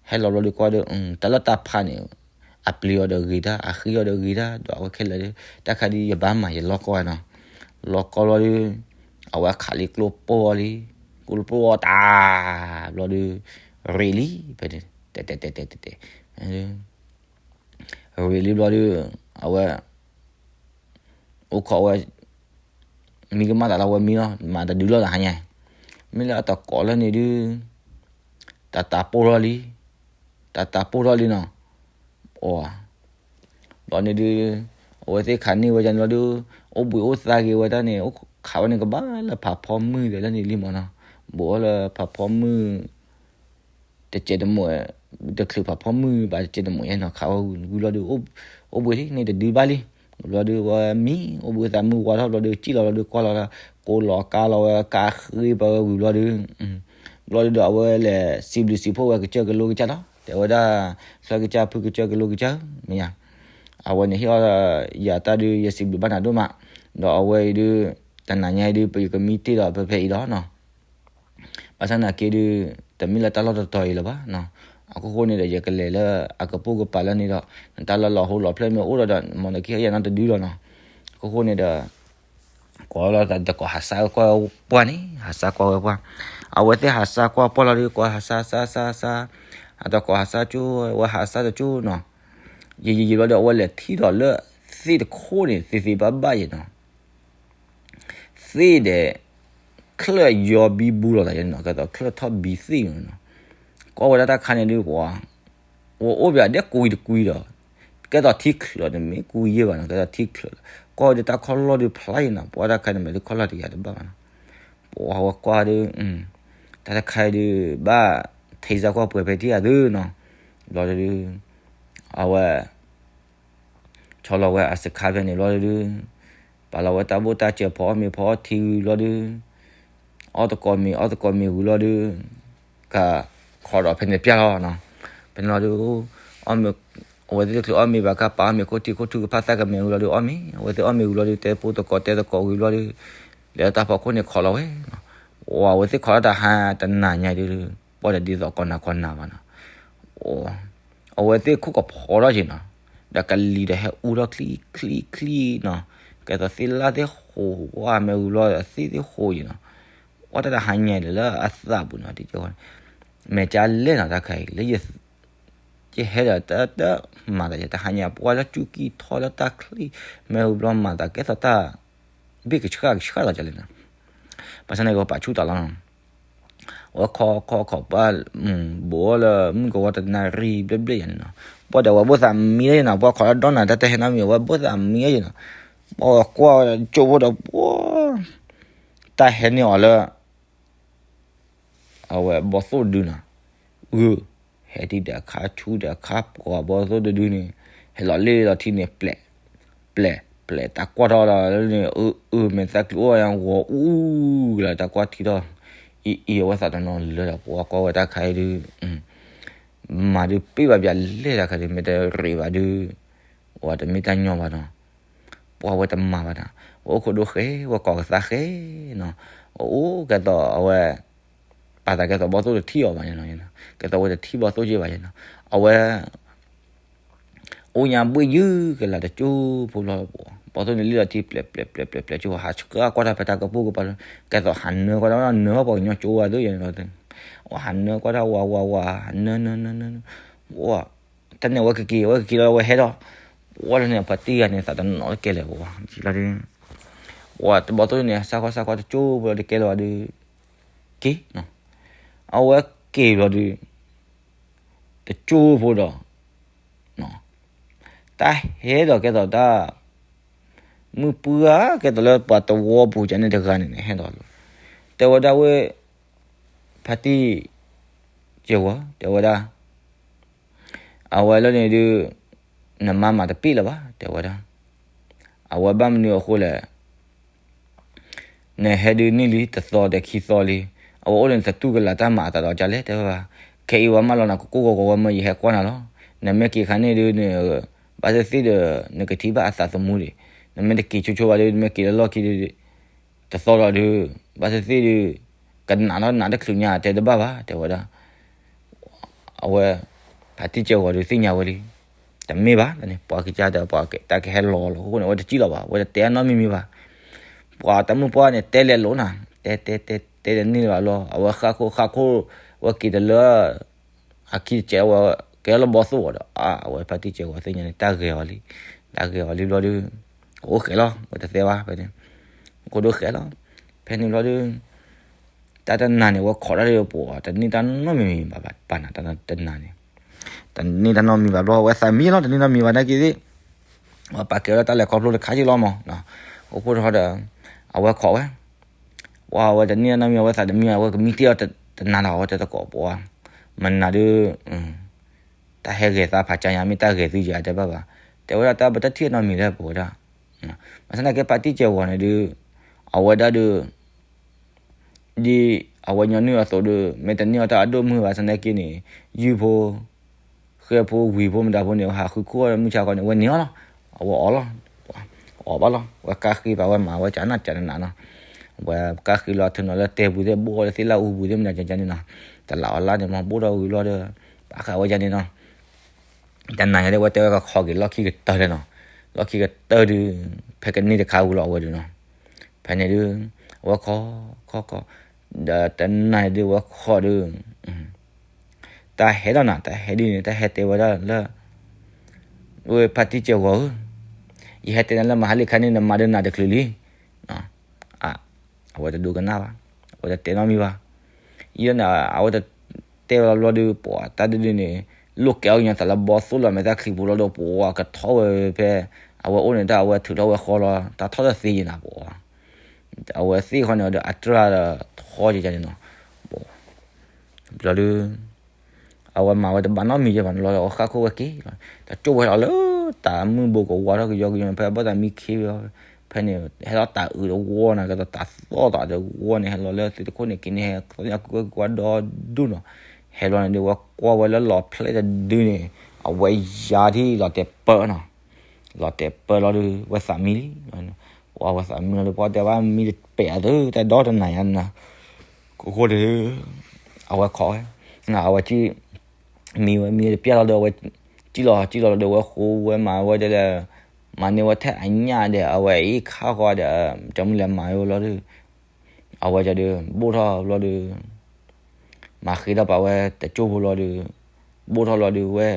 ဟဲလီၤဘျီဒုးကွၢ်ဒီး တၢ်လၢတၢ်ဖးန့ၣ် အပျံၤအီၤဒီးဂ့ၤတၢ် အဃံအီၤဒီးဂ့ၤတၢ် ဒီးအဝဲခဲလၢာ်ဒီး တၢ်ခါဒုးယဘၣ်မၤယလီၢ်ကီဝဲနီၤ. လီၢ်ကီလီၤဒုး အဝဲခးလံကျိပိၢ်အီၤလံ, ကျိပိၢ်အီၤတၢ် ဘျီဒုး ရ့းလံ ဖဲန့ၣ် တဲတဲတဲတဲတဲတဲ ရ့းလံဘျီဒုး အဝဲ အိၣ်ခိးဝဲ မံကမၣ်သးလီၤဝဲမံလီၤ မၤတဒုလီၤလၢဟါညါ, မ့ၢ်လၢအတကိးလၢန့ၣ်ဒုး တၢ်တၢ်ပိၢ်ထီၣ်လံ, တၢ်တၢ်ပိၢ်ထီၣ်လံနီၤ, အိၣ် ဘျီန့ၣ်ဒုး အဝဲသ့ၣ်ခးန့ၢ်ဝဲဒၣ်န့ၣ်လီၤဒုး အိၣ်ဘှံးအိၣ်သါက့ၤဝဲဒၣ်န့ၣ် ခးဝဲန့ၣ်ကဘၣ်လၢဖးဖီမုၢ်ဒီးလၢန့ၣ်လံမးနီၤ, ဘူးအီၤလၢဖးဖီမုၢ် တစဲးတမိး, တချုးဖးဖီမုၢ်ဘၣ်တစဲးတမိးယဲနီၤ ခးဝဲဝံၤလီၤဒုး အိၣ်ဘှံးလံန့ၣ်တဒုဘၣ်လံ, ဘျီဒုးဝဲမံ အိၣ်ဘှံးသးမုၢ်ဝါထီၣ်ဘျီဒုး စံၣ်လီၤဘျီဒုးကွၢ်လီၤ ကိးလီၤကါလီၤဝဲကါဃ့ပှၤဝဲဝံၤဘျီဒုး ဘျီဒုးဒီးအဝဲလဲၤစံးဘျုးစံးဖှိၣ်ဝဲကစၢၢ်ကလိကစၢ်လီၤ တဲဝဲဒၣ် သၢကစၢ်ဖုကစၢၢ်ကလိကစၢ် မ့ၢ်ယါ အဝဲန့ၣ်ဟ့ၣ်အီၣ်ယၤတၢ်ဒုးယစံးဘျုးဘၣ်နၤဒိၣ်မး, ဒီးအဝဲအံၤဒုး တနၤညါအံၤဒုး ပယကမံတ့ၢ်ဒီးဖဲဖဲအံၤလီၤနီၤ ဘၣ်ဆၣ်နာ်က့ဒုး တမ့ၢ်လၢတၢ်လီၢ်တတီၤအံၤလၢၤဘၣ်နီၤ, အခိၣ်ဃိန့ၣ်ဒီး ယကလဲၤလၢအကပိာ်ကပၤလၢန့ၣ်ဒီး နတၢ်လီၢ်လီၤဟိလီၤဖျဲၢၣ်မ့ၢ်အိၣ်ဒီးဒီး မ်နကဟ့ၣ်ယၤနီတဒုလီၤနီၤ, အခိၣ်ဃိန့ၣ်ဒီး ကိးလီၤတကိးဟးစါကွၢ်ပှၢ်န့ၣ် ဟးစါကွၢ်ဝဲပှၢ်, အဝဲသ့ၣ်ဟးစါကွၢ်ပှၢ်လီၤဒုး ကွၢ်ဟးစါစါစါစါ, အတကိးဟးစါကၠိ ဝဲဟးစါတကၠိနီၤ, ယံာ်ယံာ်ယံာ်ဘျီဒီး အဝဲလဲၤထံၣ်ဒီးလၢ သ့ၣ်တခိၣ်န့ၣ် သ့သ့ဘၣ်ဘၣ်ယဲနီၤ သ့ၣ်ဒီး ချၢၣ်ယီၤဘံဘူလီၤသးယဲနီၤ ကဲသိးချၢၣ်ထီၣ်ဘံသ့ၣ်နီၤ, ကွၢ်ဝဲဒၣ်တၢ်ခါန့ၣ်ဒုး ပှၤ ဝဲအိၣ်ပၠးဒဲးကွံတကွံဒီး ကဲသိးထံချၢးန့ၣ် မ့ၢ်ကွံယဲၢ်ဘၣ်နီၤ ကဲသိးထံချၢး, ကွၢ်ဝဲဒၣ်တၢ်ခီၣ်လီၢ်ဒုးဖျါယဲနီၤ ပှၤတၢ်ခါန့ၣ် မ့ၢ်ဒုးခီၣ်လီၢ်တယၤတဘၣ်ဘၣ်နီၤ, ပှၤဝဲကွၢ်ဒုး တၢ်တခါအံၤဒုး ဘၣ်ထဲစါကွၢ်ပှဲၤဖဲထံၣ်အသုနီၤ, ဘျီဒုး အဝဲ ဆီလီၤဝဲအစခါဖဲန့ၣ်ဘျီဒုး ပာ်လီၤဝဲတၢ်ဘိၣ်တၢ်စၢၤ ဖီအီၣ်မ့ၤဖီအီၣ်ထံဝံၤဘျီဒုး အီၣ်သကိးမ့ၤအီၣ်သကိးမ့ၤဝံၤဘျီဒုး က ခိးဒီးဖဲန့ၣ်ပျၢ်လီၤနီၤ, ဖဲန့ၣ်လီၤဒုး အီၣ်မ့ၤ အဝဲသ့ၣ်တချုးအီၣ်မ့ၤဘၣ်ခါ ပာ်အီၣ်မ့ၤခိၣ်ထံခိၣ်ထူကဖၣ်သၣ်ကမဲာ်ဝံၤလီၤဒုး အီၣ်မ့ၤ အဝဲသ့ၣ်အီၣ်မ့ၤဝံၤလီၤဒုး တဲဖိသကိးတဲသကိးဝံၤဘျီဒုး လဲၤလၢတၢ်ဖီခိၣ်န့ၣ်ခိးလီၤဝဲနီၤ, အဝဲသ့ၣ်ခိးလီၤတၢ်ဟါတနၤညါဒုး ပှၢ်ဒီးဒ်သိးကိးနၤကိးနၤဘၣ်နီၤ အဝဲသ့ၣ်ခိၣ်ကဖီထီၣ်က့ၤနီၤ, ဒီးကလံၤဒီးဟဲအူထီၣ်ချံချံချံနီၤ, ကဲသိးသ့ၣ်လၣ်သ့ၣ်ဃိး အိၣ်ဝဲမ့ၢ်ဝံၤဘျီသ့သ့ဃိယံၤနီၤ, အီၣ်တၢ်တဟါညါဒီးလၢအသးပူၤနီၤ တံၤကၢ်ဝီန့ၣ်, မဲာ်ကလဲၣ်နီၤ တၢ်ခါအံၤလၢ ယဟဲဒီးတၢ်တမၤသးယဲ တဟါညါ ပှၤလၢစူးကံၢ်ထီၣ်လၢတၢ်ချံ, မ့ၢ်ဝံၤဘျီမၤသးကဲသိးတၢ် ဘ့ၣ်ကဆှၣ်ကဆှၣ်လီၤကလဲၣ်နီၤ, ဘၣ်ဆၣ်န့ၣ်ကပာ်ဆူၣ်တၢ်လီၤနီၤ, အဝဲခီခီခီပှၢ် ဘူးအီၣ်လၢမုၢ်ကဝီၤတနၣ်ရံၣ်ဘျဲၣ်ဘျဲၣ်ယၤန့ၣ်နီၤ, ပှၤဒီးဝဲဘိၣ်သးမံလၢယနီၤ, ပှၤခိးလၢဒီနၤတၢ်တဟဲနီတမံၤ အဝဲဘိၣ်သးမံလၢယနီၤ, ပှၤကွၢ်ကၠိဖိဒီးပှၤ တၢ်ဟဲန့ၢ်အီၤလၢ အဝဲဘီၣ်သိၣ်တဒုနီၤ, ဂုာ်, ဟဲဒံးဒီးအခါဆူဒီးအခါ ပှၤဘီၣ်သိၣ်တဒုန့ၣ်, ဟဲလီၤလ့ၣ်လီၤထံန့ၣ် ပျဲး, ပျဲးပျဲး တၢ်ကွၢ်ထီၣ်ဒီးန့ၣ် အၢ အၢ မဲာ်သၣ်ကျိၤအိၣ်ယါဂီၤအူကလၢ တၢ်ကွၢ်ထံထီၣ်, အံၤအံၤ အဝဲသးတနီၤလၢာ်ဒီး ပှၤကွၢ်ဝဲတၢ်ခါအံၤဒုး မၤဒုးပ့ၢ်ဘၣ်ပၠးလဲၣ်တၢ်ခါဒုး မ့ၢ်တရံးဘၣ်ဒုး ဝဲတမ့ၢ်တၢ်ညီဘၣ်နီၤ, ပှၤဝဲတမၤဘၣ်နီၤ, ဝဲအိၣ်ခိၣ်ဒိၣ်ဃဲ ဝဲကိးကသါဃဲနီၤ, အအိၣ်ကဲသိးအဝဲ ပာ်သးကဲသိးဘီၣ်သိၣ်တထံၣ်အီၤဘၣ်နီၤ, ကဲသိးဝဲတထံၣ်ဘီၣ်သိၣ်က့ဘၣ်နီၤ, အဝဲ အိၣ်ညါဘှ့ၣ်ယုၢ်ကလာ်တကၠိဖိလီၤ, ဘီၣ်သိၣ်န့ၣ်လ့ၣ်လီၤထံ ပျဲးပျဲးပျဲးပျဲးပျဲးကၠိ ဟးဆှၢကွၢ်တၢ်ဖဲတၢ်ကပိၢ်ကပၤလီၤ, ကဲသိးဟးနၢကွၢ်တၢ် နၢပှၤကညီကၠိဝဲသ့ၣ်ယဲန့ၣ်လီၤ, ဝဲဟးနၢကွၢ်တၢ်ဝးဝးဝး နၢနၢနၢနၢ ဝဲ တၢ်န့ၣ်အဝဲကက့ၤ အဝဲကက့ၤလီၤ အဝဲဟဲဒီး ပှၤလၢန့ၣ် ဖါတံၢ်ဂၤန့ၣ် သးတနီၤတကဲလၢၤဘၣ် လီၤဒုး ပှၤတဘီၣ်သိၣ်န့ၣ် စၢ်ခီစၢ်ခီတကၠိဖိလီၤတကဲလၢၤဘၣ်ဒုး က့ၤ အဝဲက့ၤလီၤဒုး တကၠိဖိဒီး တၢ်ဟဲဒီးကဲသိးတၢ် မုၢ်ပှၢ်ကဲသိးလၢပှၤတဝီပူၤကန့ၣ်တဂၤန့ၣ်န့ၣ် ဟဲဒီး တဲဝဲဒၣ်ဝဲ ဖါတံၢ် ကဲဝီၤ တဲဝဲဒၣ် အဝဲလၢန့ၣ်ဒုး နမါမၤတပ့ၢ်လၢၤဘၣ် တဲဝဲဒၣ် အဝဲဘၣ်မနုၤအဃိလဲၣ် နဟဲဒုးနံၣ်လံတသီဒီးခံသီလံ အဝဲအိၣ်ဒီးနသတူၢ်ကလာ်တၢ်မၤအသးဒီးကလဲၣ် တဲဝဲဘၣ် ခဲအံၤဝဲမၢလီၤနၤကကိၢ်ဂီၤဂီၤဝဲမၢယဟဲကွၢ်နၤလီၤ နမ့ၢ်က့ၤခါန့ၣ်ဒုး ဘၣ်သ့ၣ်သ့ၣ်ဒီး နကထံၣ်ဘၣ်အသးသမူဒံး နမ့ၢ်တက့ၤဆိဆိဘၣ်ဒုး နမ့ၢ်က့ၤလၢလီၢ်ခံဒုး တသီဒီးဒုး ဘၣ်သ့ၣ်သ့ၣ်ဒုး ကနးထီၣ်နးတချုးညါတဲတဘၣ်ဘၣ် တဲဝဲဒၣ် အဝဲ ဖါတံၢ်ကဲဂီၤဒုးသ့ၣ်ညါဝဲလံ တမ့ၢ်ဘၣ်န့ၣ် ပှၤကစၢ်ဒီးပှၤတၢ်ကဟဲလီၤလီၤ အဃိန့ၣ် အဝဲတစံၣ်လီၤဘၣ် အဝဲတတဲနီတမံၤမံၤဘၣ် ပှၤတမုၢ်ပှၢ်န့ၣ် တဲလဲၤလိာ်နၤ တဲတဲတဲတဲတန့ၢ်လၢၤဘၣ်လီၤ အဝဲဃၣ်ခိၣ်ဃၣ်ခိၣ် အဝဲက့ၤတလၢ အခံတစဲးဝဲ ကဲလၢဘီၣ်သိၣ်ဝဲဒီး အဝဲဖါတံၢ်ကဲဂီၤသ့ၣ်ညါန့ၣ် တၢ်ဂဲၤအီၤလံ တၢ်ဂဲၤအီၤလံဘျီဒုး ကအိၣ်ဃဲးလီၤ ဝဲတသဲဘၣ်ဖဲန့ၣ် ကအိၣ်ဒိၣ်ဃဲးလီၤ ဖဲန့ၣ်ဘျီဒုး တၢ်တနၤန့ၣ် ဝဲခိးတၢ်ဒီးပှၤ တန့ၢ်တၢ်နီတမံၤမံၤဘၣ်ဘၣ် ပာ်နၤတၢ်တနၤန့ၣ် တန့ၢ်တၢ်နီတမံၤဘၣ်ဘျီ ဝဲသးမံလီၤ တန့ၢ်နီတမံၤဘၣ်နာ်က့သ့ၣ် ဝဲပာ်ကဲဝဲဒၣ်တၢ်လဲၤခီဖျိတခါက့လီၤမး အိၣ်ခိၣ်ထီၣ်ဒီး အဝဲခိးဝဲ ပှၤဝဲတန့ၢ်နီတမံၤ အဝဲသးတမံဘၣ် အဝဲကမံတ့ၢ်အီၤတနၤနီၤ အဝဲတဲသကိးပှၤ မနၤဒုး တၢ်ဟဲဂဲၤသးဖးကါညါမ့ၢ်တၢ်ဂဲၤသုယၤတဲဘၣ်ဘၣ် တဲဝဲဒၣ်တၢ်ပတၢ်ထံၣ်နီတမံၤလၢပဝဲဒၣ် ဘၣ်ဆၣ်သနာ်က့ဖါတံၢ်ကဲဂီၤန့ၣ်ဒုး အဝဲဒၣ်ဒုး ဒ်အဝဲညီနုၢ်အသိးဒီး မ့ၢ်တန့ၢ်အီၤတၢ်အဒိၣ်မုၢ်ဘၣ်ဆၣ်သနာ်က့န့ၣ် ယုၢ်ဖိ ဃဲဖိဝံၤဖိမတၤဖိန့ၣ် ဟးဃုခူၣ်အီၤမုၢ်ဆါခီန့ၣ် အဝဲန့ၢ်အီၤလီၤ အဝဲအီၣ်လီၤ အီၣ်ဘၣ်လီၤ ဝဲကါဃ့ဘၣ်ဝဲမၤဝဲကနၣ်ကနၣ်နီၤ ဝဲကါဃ့လီၤထၢနီၤလၢတဲပူၤသ့ၣ်ဘိၣ်အီၤလၢသ့ၣ်လၢအူပူၤသ့ၣ်မနုၤကန့ၣ်နီၤ တလးအီၤလါန့ၣ်မ့ၢ်ဘိၣ်ထီၣ်ဝံၤလီၤဒီး ပာ်ဃာ်ဝဲကန့ၣ်နီၤ တနၤညါဒ်ဝဲတဲဝဲကခိးက့ၤလီၢ်ခံကတၢၢ်လၢနီၤ လီၢ်ခံကတၢၢ်ဒုး ဖဲကန့ၢ်တခါဝံၤလီၤအဝဲဒုးနီၤ ဖဲန့ၣ်ဒုး အဝဲခိး ခိး ခိး ဒီးတနၤဒုးဝဲခိးဒုး တၢ်ဟဲဒီးနၤ တၢ်ဟဲဒုးန့ၣ် တၢ်ဟဲတဲဝဲဒၣ်လၢ ဝဲဖါတံၢ်ကဲဂီၤဧၢ ယဟဲတဲနၤလၢမဟါလံခါန့ၣ် နမၤဒုးနၤတချုးလံ အဝဲတဒိကနၣ်ဘၣ် အဝဲတတဲနီတမံၤဘၣ် ယန့ၣ် အဝဲတတဲဝဲလီၤဘျီဒုး ပှၤတၢ်ဒုးဒုးန့ၣ် လိၣ်ကဲအီၣ်ကညီသးလၢဘီၣ်သိၣ်လီၤ မဲာ်သၣ်ချံပူၤလီၤဒီး ပှၤကထီၣ်ဝဲဖဲ အဝဲအိၣ်န့ၣ်တၢ် အဝဲထုးထီၣ်ဝဲဃီလီၤ တၢ်ထီၣ်တသ့ယဲၢ်နၤပှၤ အဝဲသ့ၣ်ဃီန့ၣ်ဒီး အတြၢ်ဒီးထီကကန့ၣ်နီၤ ဘျီဒုး အဝဲမၤဝဲတဘၣ်နီတမံၤယဲၢ်ဘၣ်န့ၣ်လီၤ အဝဲဃၣ်ခိၣ်ဝဲက့ၤလီၤ တကၠိၢ်ဝဲလီၤလၢ တၢ်မုၢ်ဘိကဝါထီၣ်ကယီကယီန့ၣ် ဖဲအဘၣ်သးမံခ့ဝဲ ဖဲန့ၣ် ဟဲလီၤတၢ်အုးတဝီန့ၣ် ကဲသိးတၢ်သီၣ်သးတဝီန့ၣ် ဟဲလီၤလၢသ့ၣ်တခိၣ်န့ၣ်က့ၤန့ၣ် ဟဲသီၣ်ညါကွၢ်ကွၢ်ဒီဒူၣ်နီၤ ဟဲလီၤန့ၣ်ဒုး ဝဲကွၢ်ဝဲလၢလီၤဖျဲၣ်တဒုန့ၣ် အဝဲယါထံၣ်လီၤတဲာ်ပၢနီၤ လီၤတဲာ်ပၢလီၤဒုး ဝဲသးမံလံ ပှၤဝဲသးမံလီၤဒုး ပှၤတဲဘၣ်မံတပဲာ်အသိး တၢ်ဒီတနၤညါနီၤ ကအိၣ်ဒီး အဝဲခိးဝဲ အဝဲ မံဝဲမံဝဲတပျၢ်လီၤဒီး အဝဲ စံၣ်လီၤစံၣ်လီၤလီၤဒီး အဝဲဃိဝဲမၤဝဲတဲလဲၣ် မၤန့ၢ်ဝဲထဲအညၣ်ဒီး အဝဲအံၤခါဃီဒီး တမုၢ်လဲၤမၤဝဲလီၤဒီး အဝဲဒုး ဘိၣ်ထီၣ်ဘျီဒီး မၤဃ့ထီၣ်ပာ်ဝဲတကၠိဖိလီၤဒီး ဘိၣ်ထီၣ်လီၤဒီးဝဲ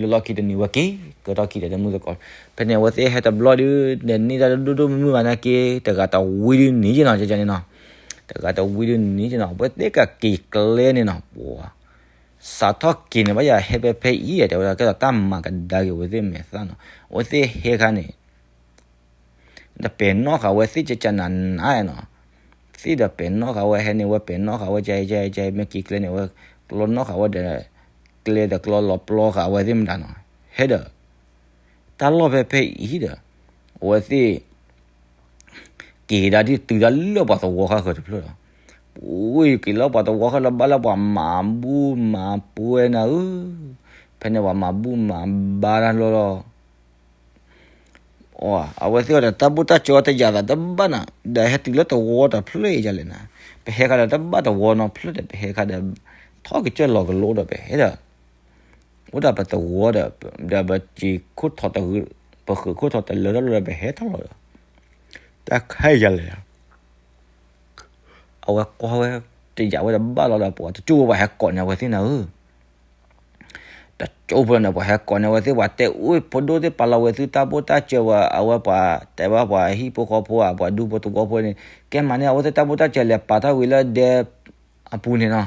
လၢလီၢ်ခံတနံၤဝဲက့ၤ ကၢထီၣ်ခံဒီးတမုၢ်သကိး ဖဲန့ၣ် အဝဲသ့ၣ်ဟဲတဘျီဒီး ဒီးန့ၢ်တၢ်ဒိၣ်ဒိၣ်မုၢ်မုၢ်ဘၣ်နာ်က့ တဂၤတဝံဒုးန့ၢ်က့ၤနီၤ ကန့ၣ်နီၤ တဂၤတဝံဒုးန့ၢ်က့ၤနီၤ အဝဲသ့ၣ်ကက့ၤကျဲန့ၣ်နီၤ ပှၤ စးထီၣ်က့ၤန့ၣ် ဘၣ်ယၤဟဲဖဲဖဲအံၤ တဲဝဲဒၣ် ကဲသိးတၢ်မၤကဒါက့ၤဝဲသ့ၣ်မဲာ်သၣ်နီၤ အဝဲသ့ၣ်ဟဲခါန့ၣ် ဒီးပဲာ်နီၣ်ဃာ်ဝဲသ့ၣ်ကကနၤနၤနီၤ, သ့ၣ်ဒီးပဲာ်နီၣ်ဃာ်ဝဲဟဲန့ၣ် ဝဲပဲာ်နီၣ်ဃာ်ဝဲ ကဲကဲကဲ မ့ၢ်က့ၤကျဲန့ၣ် ဝဲကျီနီၣ်ဃာ်ဝဲဒီး ကျဲဒီးကျီလီၤပျီဃာ်ဝဲသ့ၣ်မတၤနီၤ, ဟဲဒီး တၢ်လီၢ်ဖဲဖဲအံၤဒီး အဝဲသ့ၣ် က့ၤကဒါဒ်တုၤတၢ်လၢပှၤသဝီခါဃၢၤတဖျၢၣ်လီၤ. ပူၤက့ၤလၢပှၤသဝီခါလၢဘၣ်လၢပှၤမၤဘူၣ်မၤပှဲၤနၤဧၢ, ဖဲန့ၣ်ပှၤမၤဘူၣ်မၤဘါတၢ်လီၤလီၤ အဝဲသ့ၣ်အီၤဒီးတၢ်ဘူၣ်တၢ်စၢၤအီၤတယာ်သးတဘၣ်နၤ, ဒီးဟဲတုၤလၢသဝီတဖျၢၣ်အံၤဒ်လဲၣ်နၤ, ပဟဲခါဒီးတဘၣ်သဝီနီတဖျၢၣ်ဒီး ပဟဲခါဒီး ထီၣ်ကစၢၢ်လီၤကလိဒီးပဟဲဒီး အိၣ်ဒၣ်ပသဝီဒီး ဒီးပစံးခိၣ်ထီၣ်တဂ့ၤ ပဃုးခိၣ်ထီၣ်တလၢထီၣ်လီၤဒီး ပဟဲထီၣ်လီၤဒီး တၢ်ခဲအံၤဒ်လဲၣ် အဝဲကွၢ်ဝဲ တယာ်ဝဲတဘၣ်လီၤဒီး ပှၤတကၠိၢ်ဝဲပှၤဟဲကိးန့ၢ်အဝဲသ့ၣ်နၤဧၢ, တကၠိၢ်ဖိန့ၣ် ပှၤဟဲကိးန့ၢ်အဝဲသ့ၣ် ပှၤတဲအူဖိဒိၣ်သ့ၣ် ပာ်လီၤဝဲသုတၢ်ဘူၣ်တၢ်စၢၤဝဲ အဝဲပှၤတဲဘၣ်ပှၤဟံၣ်ဖိဃီဖိဧါ ပှၤဒူဖိသဝီဖိန့ၣ် ကဲမၤန့ၢ်အဝဲသ့ၣ်တၢ်ဘူၣ်တၢ်စၢၤလဲၤပာ်ထီၣ်ဝံၤလၢဒဲ အပူၤန့ၣ်နီၤ,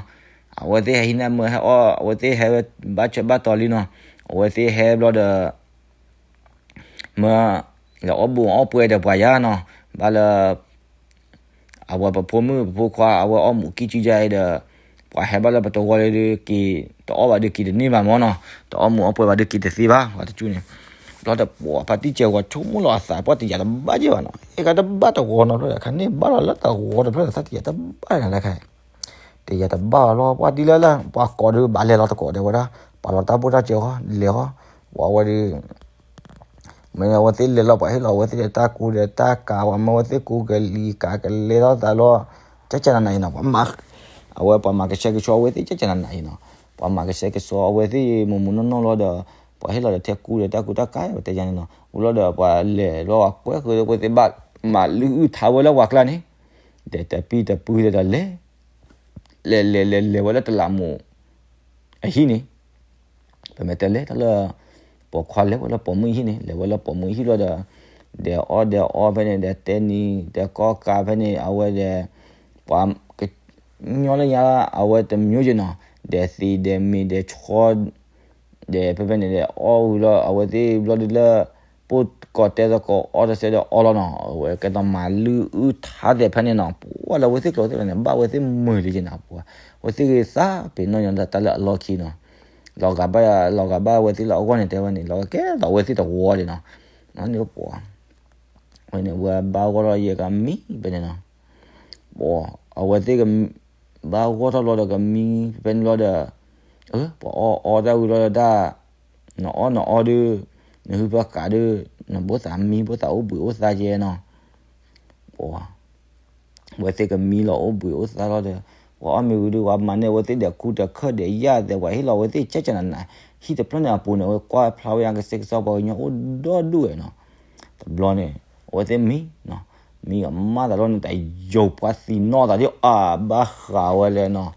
အဝဲသ့ၣ်ဟဲဟံးန့ၢ်မ့ၢ်ဟဲအီၣ် အဝဲသ့ၣ်ဟဲဝဲဘၣ်ဆၢဘၣ်တီၤလံနီၤ, အဝဲသ့ၣ်ဟဲဘျီဒီး မ့ၢ် လဲၤအီၣ်ဘူၣ်အီၣ်ပှဲၤဒီးပှၤယါနီၤ, ဘၣ်လၢ အဝဲပဖိမုၣ်ပဖိခွါ အဝဲအီၣ်မူးကံၢ်ကံၢ်ယါအံၤဒီး ပှၤဟဲဘၣ်လၢပသဝီလၢဒုးက့ၤ တအီၣ်ဘၣ်ဒုးက့ၤတန့ၢ်ဘၣ်မ့ၢ်နီၤ, တအီၣ်မူးအီၣ်ပှဲၤဘၣ်ဒုးက့ၤတသ့ဘၣ် ပှၤတကၠိၢ်န့ၣ်, ဘျီဒီးပှၤဖါတံၢ်စဲးဝီဆိကမိၣ်လီၤအသး ပှၤတယာ်တဘၣ်က့ၤဘၣ်နီၤ, အဲၣ်ကတဘၣ်သဝီနီတဖျၢၣ်ဒီး ခါန့ၣ်ဘၣ်လီၤလၢသဝီတဖျၢၣ်ဒီး သးတယာ်တဘၣ်နၤလၢခါ တယာ်တဘၣ်လီၤ ပှၤဒ်လဲၣ်လၢ ပှၤကိးဒုးဘၣ်လဲၤလီၤတကိးဒီးဝဲဒၣ် ပာ်လီၤတၢ်ဘူၣ်တၢ်စၢၤဃီ လဲၤဃီ, ပှၤဝဲဒုး မ့ၢ်အဝဲသ့ၣ်လဲၤလီၤ ပှၤဟ့ၣ်လီၤအဝဲသ့ၣ်ဒီးတၢ်ကူဒီးတၢ်ကၤ ပှၤမၢဝဲသ့ၣ်ကူကလံၤကၤကလဲၤထီၣ်သးလီၤ ကကနၤနၤအံၤနီၤ, ပှၤမၤ အဝဲပှၤမၤကဆှဲကဆှီအဝဲသ့ၣ် ကကနၤနၤအံၤနီၤ, ပှၤမၤကဆှဲကဆှီအဝဲသ့ၣ် မိၢ်မိၢ်နီၢ်နီၢ်လီၤဒီး ပှၤဟ့ၣ်လီၤဒီးထဲကူဒီးတၢ်ကူတၢ်ကၤ ပတဲယါန့ၣ်နီၤ, ဝံၤလီၤဒီးပှၤလဲၤလီၤ ပှၤကွဲဃုာ်ဒီး ပှၤသ့ၣ်ဘၣ်မၤလုၢ်အုၣ်ထါဝဲလၢပှၤကျါန့ၣ်, ဒီးတပံၢ်တပုၢ်ဒီးလဲၤ လဲၤလဲၤလဲၤလဲၤဝဲလၢတလးမူး အဟံၣ်န့ၣ်, ပမ့ၢ်တဲလဲၤတၢ်လၢ ပိာ်ခွါလဲၤဝဲလၢပိာ်မုၣ်ဟံၣ်န့ၣ် လဲၤဝဲလၢပိာ်မုၣ်ဟံၣ်လီၤဒီး ဒဲးအီၣ်ဒဲးအီဖဲန့ၣ် ဒီးတဲနံၤ ဒီးကီၢ်ကၤဖဲန့ၣ် အဝဲဒီး ပှၤကညီလၢညါ အဝဲတမျိုးယနီၤ, ဒီးသံးဒီးမ့ၤဒီးဆီ ဒီးဖဲဖဲန့ၣ်ဒီး အီၣ်ဝံၤလီၤ အဝဲသ့ၣ်ဘျီဒုးလၢ ပိၢ်ကီၤတဲသကိးအီၣ်တစဲးဒီးအီလီၤနီၤ, အဝဲကဲသိးမၤလုၢ်အုၣ်ထါသ့ၣ်ဖဲန့ၣ်နီၤ, ပှၤလၢအဝဲသ့ၣ်ကျိာ်သ့ၣ်လီၤန့ၣ် ဘၣ်ဝဲသ့ၣ်မုာ်လံက့နီၤ, ပှၤ အဝဲသ့ၣ်ဂ့ၤသးပ့ၤနီၢ်ညီတၢ်လၢအလီၢ်ခံနီၤ, လီၤဂာ်ဘၣ် လီၤဂာ်ဘၣ်အဝဲသ့ၣ်လၢအဂီၢ်န့ၣ် တဲဝဲန့ၣ် လီၤဂာ်ကဲသိးအဝဲသ့ၣ်တဝီဒံးနီၤ, န့ၣ်ပှၤ ဝဲန့ၣ် ဝဲဘၣ်ဂီၢ်ထီၣ်ယဲၢ်ကမံဖဲန့ၣ်နီၤ, ပှၤ အဝဲသ့ၣ်က ဘၣ်ဂီၢ်ထီၣ်လီၤဒီးကမံဖဲန့ၣ်လီၤဒီး ပှၤအီၣ်အီတၢ်ဝံၤလီၤဒီးတၢ် နအီၣ်နအီဒုး နဟုဖၢဃာ်ဒုး နဘိသးမံဘိသးအိၣ်ဘှံးအိၣ်သါကဲနီၤ, ပှၤ အဝဲသ့ၣ်ကမံလီၤအိၣ်ဘှံးအိၣ်သါလီၤဒီး ပှၤအီၣ်မ့ၤဝံၤဒုး ပှၤမၤန့ၢ်အဝဲသ့ၣ်ဒီးကူဒီးခၢၣ်ဒီးယၣ်သဲး ပှၤဟ့ၣ်လီၤအဝဲသ့ၣ်ကဲကနၤနၤ, ဟံၣ်တဖျၢၣ်န့ၣ်အပူၤန့ၣ် အဝဲကွၢ်ဖျါဝဲယါကစဲးကစီပှၤကညီအိၣ်ဒီဒူၣ်ဝဲနီၤ, တဘျီန့ၣ် အဝဲသ့ၣ်မံ မံအမၢ်သးလီၤန့ၣ် တယိၤပှၤသံနီၣ်သးဒ်အဘၣ်ဃးဝဲလဲၣ်နီၤ,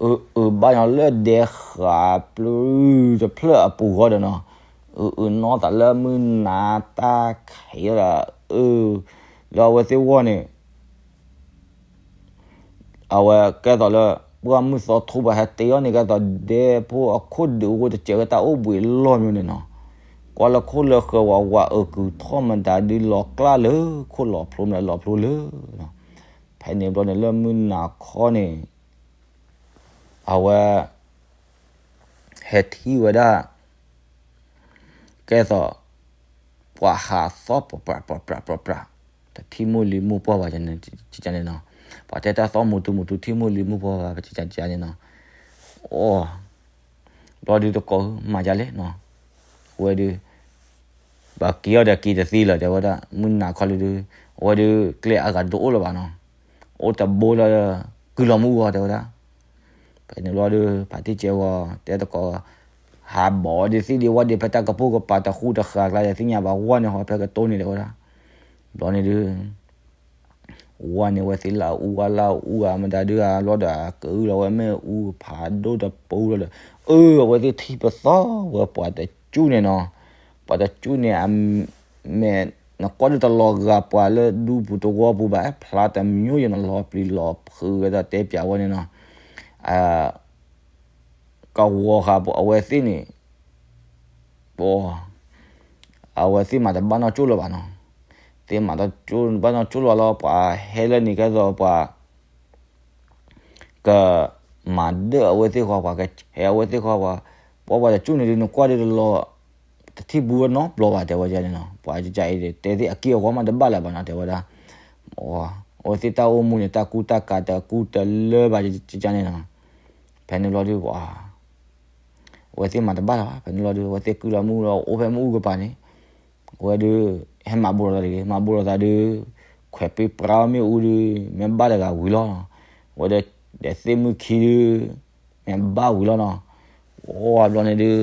အၢ အၢ ဘၣ်ညီလၢဒဲဃာ်ပျုၢ်တဖျၢၣ်အပူၤဃီဒီးနီၤ, အၢ အၢနီၣ်သးလၢမုၢ်နၤတၢ်ခံးဒီး အၢ လၢအဝဲသ့ၣ်ဂီၢ်န့ၣ် အဝဲကဲသိးလၢ ပှၢ်မုၢ်သီထိပှၤဟဲတ့အီၤန့ၣ် ကဲသိးဒဲဖိအခိၣ်ဒုးအိၣ်တစဲးဝဲတၢ်အိၣ်ဘှံးလီၢ်မၠိန့ၣ်နီၤ, ကွၢ်လၢခိၣ်လၢဃၢၤဝးဝးအုးကုၤထီၣ်မတၤဒုးလီၤကျၢ်လၢ ခိၣ်လီၤဖျိမတၤလီၤဖျိလၢ ဖဲန့ၣ်ဘျီန့ၣ်လၢမုၢ်နၤခီန့ၣ် အဝဲ ဟဲထံၣ်ဝဲဒၣ် ကဲသိး ပှၤဟးသီၣ်ပြးပြးပြးပြးပြးပြး, တထံၣ်မိၢ်လံၤမိၢ်ပှၢ်ဘၣ်န့ၣ်နီၤ, ပှၤတဲတၢ်သီၣ်မူတူမူတူ ထံၣ်မိၢ်လံၤမိၢ်ပှၢ်ဘၣ်န့ၣ်နီၤ, အိ ဘျီဒုးတကိးမၤဒ်လဲၣ်နီၤ, အဝဲဒုး ပှၤက့ၤအီၤဒီးက့ၤတသ့လၢၤ တဲဝဲဒၣ်, မုၢ်နၤခီလၢဒုး အဝဲဒုးကျဲအဂၤတအိၣ်လၢၤဘၣ်နီၤ, အိၣ်တဘိလၢ ကုၢ်လီၤမုၢ်ဂီၤ တဲဝဲဒၣ်, ဖဲန့ၣ်ဘျီဒုး ဖါတံၢ်ကဲဂီၤ တဲတကိး ဟးဘီၣ်ဒံးသ့ၣ်ဒံးဝဲဒံး ဖဲတၢ်ကပိာ်ကပၤတဃူတဃာ်ကျါ ယသ့ၣ်ညါဘၣ် ဝဲန့ၣ်ဟီ ဖဲကတိၢ်န့ၣ်တဲဝဲဒၣ်. ဘျီန့ၣ်ဒုး ဝဲန့ၣ်ဝဲသ့ၣ်လၢအအူဝဲလၢအအူအမတၤဒုး အဘျီဒီး အကအုလီၤဝဲမ့ၣ်အူဖးဒိၣ်တပူၤလီၤဒီး အၢ အဝဲသ့ၣ်ထံၣ်ပသီဝဲပှၤတကၠူၣ်န့ၣ်နီၤ. ပှၤတကၠူၣ်န့ၣ် အမဲာ် နကွၢ်ဒုးတလီၤဂာ်ပှၤလၢဒူပူၤတဝီပူၤဘၣ် ဖျါတမံၤယဲၢ်နီၤ လီၤပျံၤလီၤဖုးဝဲဒၣ်တဲပၠးဝဲန့ၣ်နီၤ. အ ကဝီၤဃာ်အဝဲသ့ၣ်န့ၣ် ပ အဝဲသ့ၣ်မၤတဘၣ်နီၢ်ကၠိၣ်လၢၤဘၣ်နီၤ. သ့ၣ်မၤတဘၣ်နီၢ်ကၠိၣ်လၢၤလီၤ ပှၤဟဲလၢန့ၣ်ကဲသိးပှၤ ကမၤဒၢၣ်အဝဲသ့ၣ်ဃီ ပှၤကဆဲးအဝဲသ့ၣ်ဃီ ပှၤ ပှၤတကၠူၣ်န့ၣ်ဒုး နကွၢ်ဒုးတလီၤ တထံၣ်ဘူးဝဲနီတဘျီဘၣ် တဲဝဲဒ်န့ၣ်နီၤ. ပှၤကကအံၤ တဲသ့ၣ်အက့ၢ်အဂီၤမးတဘၣ်လၢၤဘၣ်နီၤ တဲဝဲဒၣ်. အဝဲသ့ၣ်တၢ်အိၣ်မူန့ၣ် တၢ်ကူတၢ်ကၤတကူတလၢဘၣ်ကန့ၣ်နီၤ. ဖဲန့ၣ်ဘျီဒုးပှၤ အဝဲသ့ၣ်မၤတဘၣ်လၢၤဘၣ် ဖဲန့ၣ်လီၤဒုး အဝဲသ့ၣ်ကုၢ်လီၤမ့ၣ်အူလီၤ အိၣ်ဖဲမ့ၣ်အူကပၤန့ၣ် အဝဲဒုး ဟဲမၤဘူးလိာ်သးတဂ့ၤ မၤဘူးလိာ်သးဒုး ခွဲးပ့ၢ်ပြါမ့ၣ်အူဒုး မ့ၢ်ဘၣ်တဂၤဝံၤလီၤနီၤ. အဝဲဒၣ် ဒီးသ့ၣ်မုၢ်ခံဒုး မ့ၢ်ဘၣ်ဝံၤလီၤနီၤ. အိၣ်ဘျီန့ၣ်ဒုး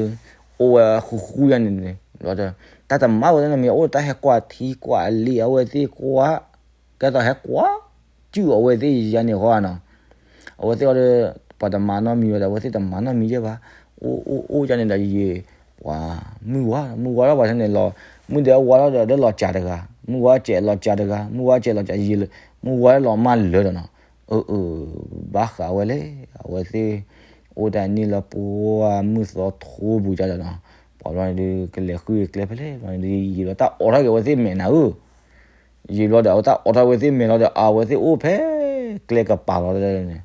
အိၣ်ဝဲဃူဃူယါန့ၣ် ဘျီဒီး တၢ်တမၤဝဲဒၣ်န့ၣ်မ့ၢ် အိၣ်တၢ်ဟဲကွၢ်ထံကွၢ်လံာ်အဝဲသ့ၣ်ကွၢ် ကဲသိးဟဲကွၢ် စုၣ်အဝဲသ့ၣ်ယါန့ၣ်ဃီနီၤ. အဝဲသ့ၣ်အီၤဒီး ပှၤတမၤနီတမံၤဝဲဒီး အဝဲသ့ၣ်တမၤနီတမံၤယဲၢ်ဘၣ်. အိၣ်အိၣ်အိၣ်ယါန့ၣ်ဒီးယံာ် ပှၤမုၢ်ဝါ မုၢ်ဝါထီၣ်ပှၤန့ၣ်လီၤ မုၢ်ဒဲးဝါထီၣ်ဒီး ဒဲးလီၤစှၤတဂၤ မုၢ်ဝါစဲးလီၤစှၤတဂၤ မုၢ်ဝါစဲးလီၤစှၤယံာ်လၢ မုၢ်ဝါလီၤမၢ်လၢာ်ဒီးနီၤ. အၢ အၢ ဘၣ်ဃးဝဲလဲၣ် အဝဲသ့ၣ် အိၣ်တၢ်နံၣ်လၢပှၢ်မုၢ်သီထိပူၤကဒီးနီၤ. ပှၤဘျီန့ၣ်ဒုး ကလဲၤဃုကျဲဖဲလဲၣ် ဘျီန့ၣ်ဒုး ယံာ်လီၤတၢ်အိးထီၣ်က့ၤအဝဲသ့ၣ်မဲာ်နၤဧၢ ယံာ်ဘျီဒီး အဝဲတၢ်အိးထီၣ်ဝဲသ့ၣ်မဲာ်လီၤဒီး အဝဲသ့ၣ်အိၣ်ဖဲကျဲကပၤလီၤန့ၣ်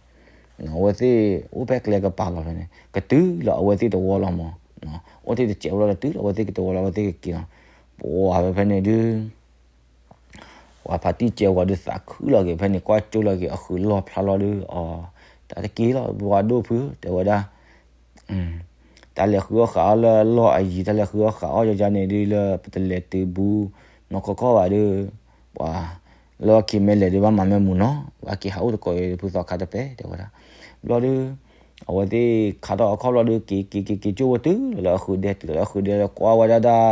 အဝဲသ့ၣ်အိၣ်ဖဲကျဲကပၤလီၤဖဲန့ၣ် ကတုၤလီၤအဝဲသ့ၣ်တဝီလီၤမး. အိၣ်တ့ၢ်တစဲးဖိလီၤဒီး တုၤလီၤအဝဲသ့ၣ်ကတဝီလီၤ အဝဲသ့ၣ်ကက့ၤလီၤ. ပှၤဖဲဖဲန့ၣ်ဒုး ပှၤဖါတံၢ်စဲးဝၤဒုးသးခုလီၤက့ၤဖဲန့ၣ် ကွၢ်ကၠိလီၤက့ၤ အဃုာ်လီၢ်ဖျါလီၤဒုး အီၤ တၢ်တက့ၤလီၤ ပှၤဒိၣ်ဖု တဲဝဲဒၣ် တၢ်လဲၤဃုအီၣ်ဃးအီၣ်လၢလီၢ်အယံၤ တၢ်လဲၤဃုအီၣ်ဃးအီၣ်ယါန့ၣ်ဒုးလၢ ပတလဲၤတုၤဘူး နီၢ်ခီခီဘၣ်ဒုး ပှၤ လၢခံမ့ၢ်လဲၤဒုး ဘၣ်မၤမ့ၢ်မူနီၤ ဘၣ်က့ၤဟးအိၣ်သကိးအံၤ ဖုသီခါတပဲ တဲဝဲဒၣ်. ဘျီဒုး အဝဲသ့ၣ်ခးထီၣ်အခီၣ်ဘျီဒုး က့ၤက့ၤက့ၤက့ၤ ကၠိဝဲတုၤလီၤလၢအဃုာ်ဒဲ တုၤလီၤလၢအဃုာ်ဒဲလၢ ကွၢ်ဝဲဒၣ်ဒၣ်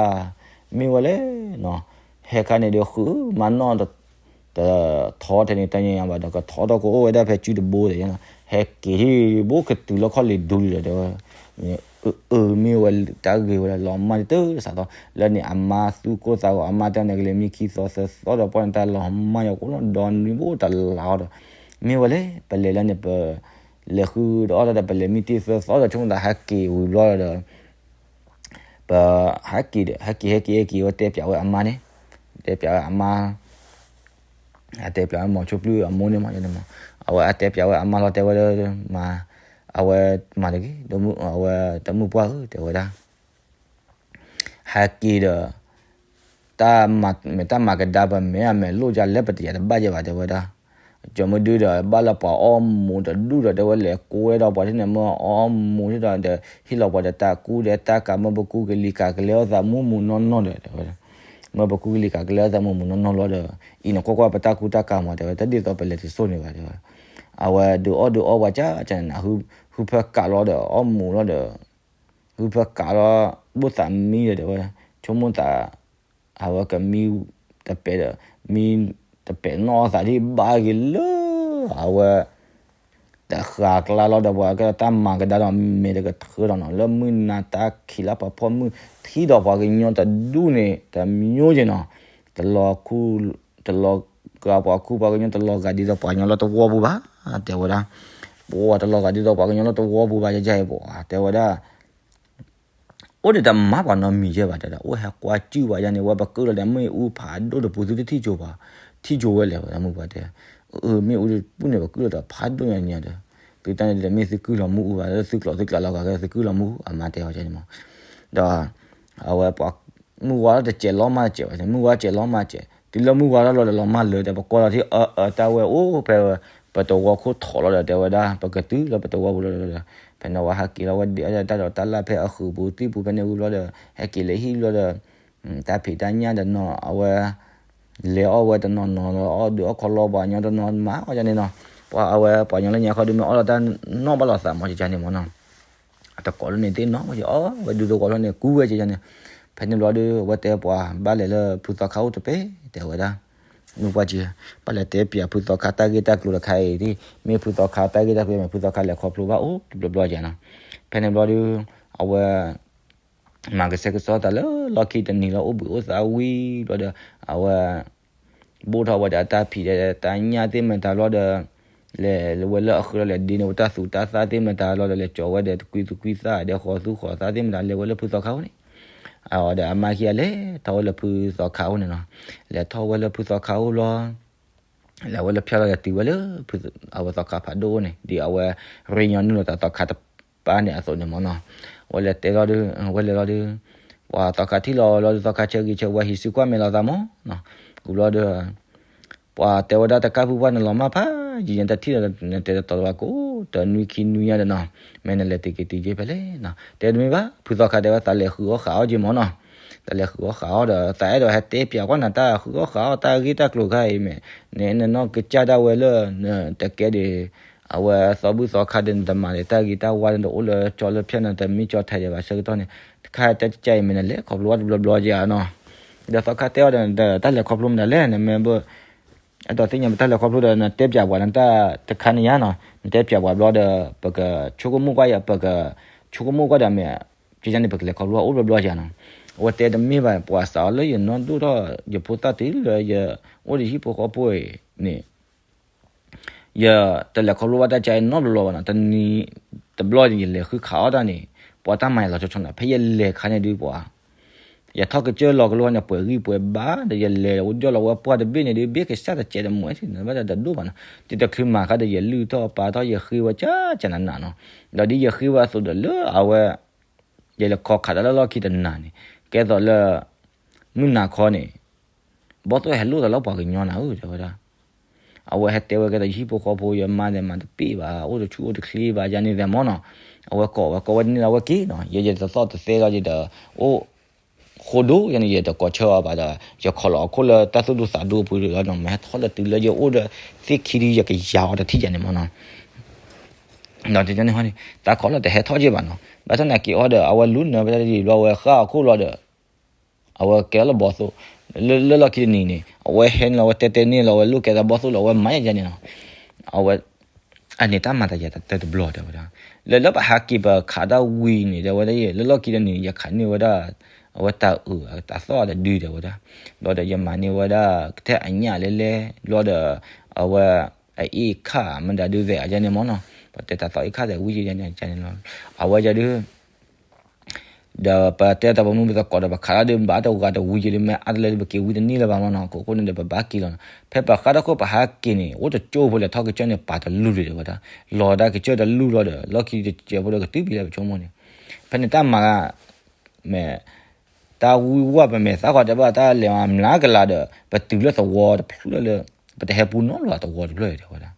မ့ၢ်ဝဲလဲၣ်နီၤ. ဟဲခါန့ၣ်ဒုး ဃုမၤနီၣ် တထီထဲန့ၣ် တညီညီဘၣ်ဒီး ကထီထီၣ်ကအိၣ်ဝဲဒၣ်ဖဲစုတဘိဒီး ဟဲက့ၤထံၣ်ဘိကတုၤလၢခီၣ်လံၤဒူလံဒီး တဲဝဲ အၢ မ့ၢ်ဝဲတၢ်ဂ့ၤဝဲဒၣ် လီၤမၢ်တစးသီ လၢန့ၣ်အမါသူၣ်ကိၢ်သးဂီၤ အမါတဲန့ၣ် ကလဲၤမံခံသီသၢသီဒီး ပှၢ်န့ၣ်တၢ်လီၤမၢ်ယိာ်ကိးနီၢ်ဒီနွံဘိတလးအီၤဒီး မ့ၢ်ဝဲလဲၣ် ပလဲၤလၢန့ၣ် ပလဲၤဃုဒီးအီၣ်ဒီး ပလဲၤမံတ့ၢ်သၢသီဒီး ဆိကမိၣ်သးဟဲက့ၤဝံၤဘျီဒီး ပဟဲက့ၤဒီး ဟဲက့ၤ ဟဲက့ၤ ဟဲက့ၤ ဟဲက့ၤ ဝဲတဲပၠးဝဲအမါန့ၣ် တဲပၠးဝဲအမါ အတဲပၠးဝဲမီၤဆိပျုၢ်အမိၢ်န့ၣ်မး ယန့ၣ်မး အဝဲအတဲပၠးဝဲအမါလီၤ တဲဝဲဒၣ် မၤ အဝဲမၤတဂ့ၤ အဝဲတမုၢ်ပှၢ်ဧၢ တဲဝဲဒၣ် ဟဲက့ၤဒီး တၢ်မၤ မဲာ်တၢ်မၤကဒါပမဲာ်အမဲာ်လိၣ်ယါလၢပတယၤတဘၣ်ယဲၢ်ဘၣ် တဲဝဲဒၣ် ကၠီၤမုၢ်ဒုဒီး ဘၣ်လၢပှၤအီၣ်မူးတဒူၣ်ဒီး တဲဝဲလဲၤကိးဝဲဒီးပှၤထံၣ်န့ၣ် မ့ၢ်အီၣ်မူးထံၣ်ဒီး ဟ့ၣ်လီၤပှၤဒီးတၢ်ကူၣ်ဒီးတၢ်ကၤ မ့ၢ်ပကူကလံၤကၤကလဲအီၣ်သးမူးမူးနီၢ်နီၢ်ဒီး တဲဝဲ မ့ၢ်ပကူကလံၤကၤကလဲအီၣ်သးမူးမူးနီၢ်နီၢ်လီၤဒီး အံၤနကွၢ်ကွၢ်ပတၢ်ကူတၢ်ကၤမး တဲဝဲ တဒ်သိးပလဲၤတစိၢ်န့ၣ်ဘၣ် တဲဝဲ အဝဲဒုးအီၣ်ဒုးအီပှၤကၢ်ကၢ်န့ၣ် ဟုဖၢကးလီၤဒီး အီၣ်မူးလီၤဒီး ဟုဖၢကးလီၤ ဘိၣ်သးမံဒီး တဲဝဲ ဆိကမိၣ်သး အဝဲကမံတပဲာ်ဒီး မံတပဲာ်နီၢ်သးဒ်ဘၣ်ဂ့ၤလၢ အဝဲ တဃာ်ကျါလီၤဒီး ပှၤကဲတၢ်မၤကဒါဒီး မဲာ်တကထၢဒီးနီၤ လၢမုၢ်နၤတၢ်ခံးလၢပှၤဖီၣ်မုၢ်ထံဒီးပှၤကညီတဒူၣ်န့ၣ် တမျိုးက့ၤနီၤ တလီၤခူ တလီၤဂာ်ပှၤခူပှၤကညီ တလီၤဂာ်ဒ်သိးပှၤကညီလၢတဝီပူၤဘၣ် တဲဝဲဒၣ် ပှၤတလီၤဂာ်ဒ်သိးပှၤကညီလၢတဝီပူၤဘၣ် ယဲယဲအံၤပှၤ တဲဝဲဒၣ် အိၣ်ဒံးတမၤပှၤနီတမံၤယဲၢ်ဘၣ် တဲဝဲဒၣ် အိၣ်ဟဲကွၢ်စုၣ်ဘၣ်ယါန့ၣ် ဝဲပကုၢ်လီၤဒီးမ့ၣ်အူဖးဒိၣ်တပူၤ သုတထံၣ်ကၠိၤဘၣ် ထံၣ်ကၠိၤဝဲလဲၣ် ဝဲမုၢ်ပှၢ်တဲ အၢ မ့ၣ်အူတပူၤန့ၣ် ပကုၢ်လီၤဒီးဖးဒိၣ်ညါညါဒီး သုတၢ်န့ၣ်ဒီးမ့ၢ်သုကုၢ်လီၤမ့ၣ်အူဘၣ် လၢသုကျိးသုကျးလီၤဂာ်ကဲသုကုၢ်လီၤမ့ၣ်အူ အမါတဲအီၤန့ၣ်မး ဒီး အဝဲပှၤ မုၢ်ဝါတစဲးလီၤမၢ်တစဲးဘၣ် မုၢ်ဝါစဲးလီၤမၢ်စဲး တုၤလၢမုၢ်ဝါထီၣ်လီၤဒီးလီၤမၢ်လၢာ်ဒီး ပကွၢ်လီၤထံၣ်အၢအၢတၢ်ဝဲအိၣ်ဖဲ ပတဝီခိၣ်ထီၣ်လီၤဒီး တဲဝဲဒၣ် ပကတုၤလၢပတဝီပူၤလီၤဒီး ဖဲန့ၣ်ဝဲဟဲက့ၤလီၤဝဲဒၣ်အတၢ်ဒိးတၢ်လၢ်ဖဲအဃုာ်ပူၤသံၣ်ပူၤဖဲန့ၣ်ဝံၤဘျီဒီး ဟဲက့ၤလၢဟံၣ်ဘျီဒီး တၢ်ဖံးတၢ်ညၣ်ဒီးနီၤ အဝဲ လဲၤအီၣ်ဝဲတနီၤနီၤလီၤ အီၣ်ဒုးအီၣ်ခီလီပှၤကညီတနီၤမၤအီၣ်ယါန့ၣ်နီၤ ပှၤအဝဲပှၤကညီလၢညါခီဒုးမ့ၢ်အီၣ်လီၤတၢ်နီၣ်ဘၣ်လိာ်သးမး ယန့ၣ်မးနီၤ တကိးလၢန့ၣ်သ့ၣ်နီၣ်ဝဲက့ၤ အီၣ်ဝဲဒုးတကိးလၢန့ၣ် ကူဝဲက့ၤယါန့ၣ်. ဖဲန့ၣ်ဘျီဒီး အဝဲတဲပှၤဘၣ်လဲၤလၢဖုသီခါအိၣ်တပဲ တဲဝဲဒၣ်, မုၢ်ပှၢ်က့ၤ ဘၣ်လဲၤတဲပၠးဖုသီခါတၢ်ဂ့ၢ်တၢ်ကျိၤတခါအံၤဒ် မ့ၢ်ဖုသီခါတၢ်ဂ့ၢ်တၢ်ကျိၤ မ့ၢ်ဖုသီခါလဲၤခီဖျိဘၣ်အိၣ်တဘျီဘျီက့ၤနီၤ. ဖဲန့ၣ်ဘျီဒီး အဝဲ မၤကဆှဲကဆှီတၢ်လၢလီၢ်ခံတနံၤလီၤ အိၣ်ဘှံးအိၣ်သါဝံၤဘျီဒီး အဝဲ ဘိၣ်ထီၣ်ဝဲဒီးအတၢ်ဖံးဒီးတၢ်ညၣ်သ့ၣ်မတၤဘျီဒီး လဲၤဝဲလၢအဃုာ်လီၤ လဲၤဒ့န့ၢ်ဝဲတၢ်သူတၢ်သၣ်သ့ၣ်မတၤဘျီဒီး လဲၤကၠီၤဝဲဒီးတကွံသူကွံသၣ်ဒီးဃီၤသူဃီၤသၣ်သ့ၣ်မတၤ လဲၤဝဲလၢဖုသီခါအိၣ်န့ၣ်. အဒီးအမါခံဂၤလဲၤထီၣ်ဝဲလၢဖုသီခါအိၣ်န့ၣ်နီၤ. လဲၤထီၣ်ဝဲလၢဖုသီခါအိၣ်ဘျီ လဲၤဝဲလၢဖၠၣ်လီၤဒီးတုၤဝဲလၢ အဝဲသီခါဖးဒိၣ်အိၣ်န့ၣ် ဒ်အဝဲ ရ့ညီနုာ်လီၤသးသီခါတပၤန့ၣ်အသိးန့ၣ်မ့ၢ်နီၤ. အဝဲလဲၤတဲလီၤဒီး ဝဲလဲၤလီၤဒီး ပှၤသီခါထံၣ်လီၤလီၤဒီး သီခါဆၢဂ့ၤဆၢဝါ ဟံးစုကွၢ်မဲာ်လီၤသးမ့ၢ်နီၤ. ဝံၤဘျီဒီး ပှၤတဲဝဲဒၣ်တကၢ်ဖုပှၢ်နလီၤမၢ်ဖးယံၤ နတထံၣ်ဒီးနတဲတတီၤလၢၤဘၣ်ကိး တနွံခံနွံညါဒီးနီၤ. မ့ၢ်နလဲၤတက့ၤတက့ၤဖဲလဲၣ်နီၤ. တဲတမ့ၢ်ဘၣ် ဖုသီခါတဲဝဲ သးလဲၤဃုအီၣ်ဃုအီၣ်က့ၤမ့ၢ်နီၤ. သးလဲၤဃုအီၣ်ဃုအီၣ်ဒီး သးအဲၣ်ဒိးဟဲတဲပၠးကွၢ်နၤတၢ်ဃုအီၣ်ဃုအီၣ်တၢ်ဂ့ၢ်တၢ်ကျိၤခါအံၤမ့ၢ် နအဲၣ်နနီၢ်ကစၢ်ဒၣ်ဝဲလၢ နတကဲဒံး အဝဲသီဘူၣ်သီခါဒီး နတမၤဒီးတၢ်ဂ့ၤတၢ်ဝါဒီး နတအိၣ်လၢကၠီလၢဖၠၣ် နတမ့ၢ်ကၠီထဲးဒံးဘၣ်ဆၢကတီၢ်န့ၣ် တခါတဲကစၢ်အံၤမ့ၢ် နလဲၤခီဖျိဝဲတဘျီဘျီက့ၤနီၤ. ဒီးသီခါတဲအီၤဒီး တၢ်လဲၤခီဖျိမတၤလဲၣ် နမ့ၢ်ဘၣ် အဲၣ်ဒိးသ့ၣ်ညါပတၢ်လဲၤခီဖျိဒီး နတဲပၠးပှၤနတၢ်တခါန့ၣ်ယါနီၤ. နတဲပၠးပှၤဘျီဒီး ပကဆိကမိၣ်ကွၢ်ယၤ ပကဆိကမိၣ်ကွၢ်ဒီးမ့ၢ် ကန့ၣ် ပကလဲၤခီဖျိအိၣ်ဘျီဘျီက့ၤနီၤ. အဝဲတဲတမ့ၢ်ဘၣ် ပှၤစးအီၤလၢယနီၢ်ဒိၣ်ထီၣ် ယဖိသၣ်တုၤလၢယအိၣ်ဒီးဟံၣ်ဖိဃီဖိအံၤန့ၣ် ယတလဲၤခီဖျိဘၣ်တၢ်ကါအံၤနီတဘျီဘၣ်နီၤ. တနံၤတဘျီန့ၣ် ယလဲၤဃုခးအီၣ်တၢ်န့ၣ် ပှၤတၢ်မၤယၤလီၤဆီဆီနီၤ. ဖဲယလဲၤခါန့ၣ်ဒုးပှၤ ယထီၣ်ကစၢၢ်လီၤကလိန့ၣ် ပှဲၤဂံၢ်ပှဲၤဘါဒီး ယလဲၤအိၣ်ဒီးလီၤဝဲပှၢ်တဘ့ၣ်န့ၣ်ဒုး ဘ့ၣ်ကစၢ်တစဲးတမူးထံၣ်န့ၣ်ဘၣ်ဒီးတဒိၣ်ဘၣ်နီၤ. တံၤတချုးမၤခါဒီး ယလုၢ်ထီၣ်ပာ်ထီၣ် ယဃ့ဝဲကၢကၢနးနးနီၤ. ဒီးဒ်ယဃ့ဝဲအသိးဒီးလၢအဝဲ ယလဲၤခီခးတၢ်လၢလီၢ်ခံတနၤန့ၣ် ကဲသိးလၢ မုၢ်နၤခီန့ၣ် ဘီၣ်သိၣ်ဟဲလိၣ်သးလၢပှၤကညီနၤဧၢ တဲဝဲဒၣ်. အဝဲဟဲတဲဝဲကဲသိး ယဟံၣ်ဖိဃီဖိ ယမါန့ၣ်မၤတပ့ၢ်ဘၣ် အိၣ်တဆူၣ်အိၣ်တချ့ဘၣ် ယၤန့ၣ်သ့ၣ်မ့ၢ်နီၤ. အဝဲကိးဝဲ ကိးဝဲတန့ၢ်လၢအဝဲက့ၤနီၤ. ယဲယတသီၣ်တသဲလီၤ ယတအိၣ်ဃိဒိၣ်ယၤန့ၣ် ယတကိးဆၢအီၤဘၣ်ဒီး ယခီၣ်လီၤအခိၣ်လၢတၢ်သူၣ်ဒူသးဒူအပူၤလီၤနီၤ. မ့ၢ်ဟဲထီၣ်လၢတုၤလၢယအိၣ်ဒီးသ့ၣ်ခံဒု ယကယၤအီၤတထံၣ်ယၤန့ၣ်မ့ၢ်နီၤ. ဒီးတန့ၣ်ဟီန့ၣ် တၢ်ခီၣ်လီၤတဟဲထီၣ်က့ၤဘၣ်နီၤ. ဘၣ်ဆၣ်သနာ်က့အီၤဒီး အဝဲလူၤနၢၤဝဲဒၣ်ဒ်ဘျီ အဝဲဃၣ်အခိၣ်လီၤဒီး အဝဲကဲထီၣ်လၢဘီၣ်သိၣ် လၢလီၢ်ခံတနံၤန့ၣ် အဝဲဟဲန့ၣ်လီၤ အဝဲတဲတဲန့ၣ်လီၤ အဝဲလိၣ်ကဲတၢ်ဘီၣ်သိၣ်လီၤ အဝဲမၤယၤယၤန့ၣ်နီၤ. အဝဲ အန့ၣ်တၢ်မၤတၢ်ယၤတၢ်တဘျီတဲဝဲဒၣ်. လၢလၢပဟးက့ၤပခးတၢ်ဝံၤန့ၣ် တဲဝဲဒၣ် လၢလီၢ်ခံတနံၤန့ၣ် ယခးန့ၢ်ဝဲဒၣ် အဝဲတၢ်အုးတၢ်သီၣ်တဒုတဲဝဲဒၣ်. ဘျီဒီးယမၤန့ၢ်ဝဲဒၣ် ကထဲအညၣ်လဲလဲ ဘျီဒီး အဝဲ အအ့ၣ်ခၣ်မတၤဒုးသဲးအယါန့ၣ်မ့ၢ်နီၤ. ပတဲတၢ်သီၣ်အ့ၣ်ခၣ်သဲးဝံၤယါန့ၣ်န့ၣ်လီၤ. အဝဲယၤဒုး ဒီးပတဲတၢ်ပမုၢ်ပသကိးဒီး ပခးတၢ်ဒုးဘၣ်တဂၤတဝံၤယါဒုး မ့ၢ်အါတလၢဒုး ပက့ၤဝံၤတန့ၢ်လၢၤဘၣ်မ့ၢ်နီၤ. အခိၣ်ဃိန့ၣ်ဒီး ပဘၣ်က့ၤလီၤနီၤ. ဖဲပဃၣ်တၢ်ခိၣ်ပဟးက့ၤန့ၣ် အိၣ်တကၠိဖိလဲၤထီၣ်ကစၢၢ်န့ၣ် ပာ်တလူၢ်လံတဲဝဲဒၣ်. လီၤဒၣ်ကစၢၢ်တလူၢ်လီၤဒီး လီၢ်ခံတစဲးဖိဒီးကတုၤပံၤလၢပဆိကမိၣ်န့ၣ် ဖဲန့ၣ်တၢ်မၤ မ့ၢ် တၢ်ဝံဝဲပမ့ၢ်သးဃီ တဲဘၣ်တၢ်လဲၤမၤမျးကလၤဒီး ပတုၤလၢသဝီတဖျၢၣ်လၢ ပတဟဲပူနီတဘျီသဝီတဖျၢၣ်တဲဝဲဒၣ်.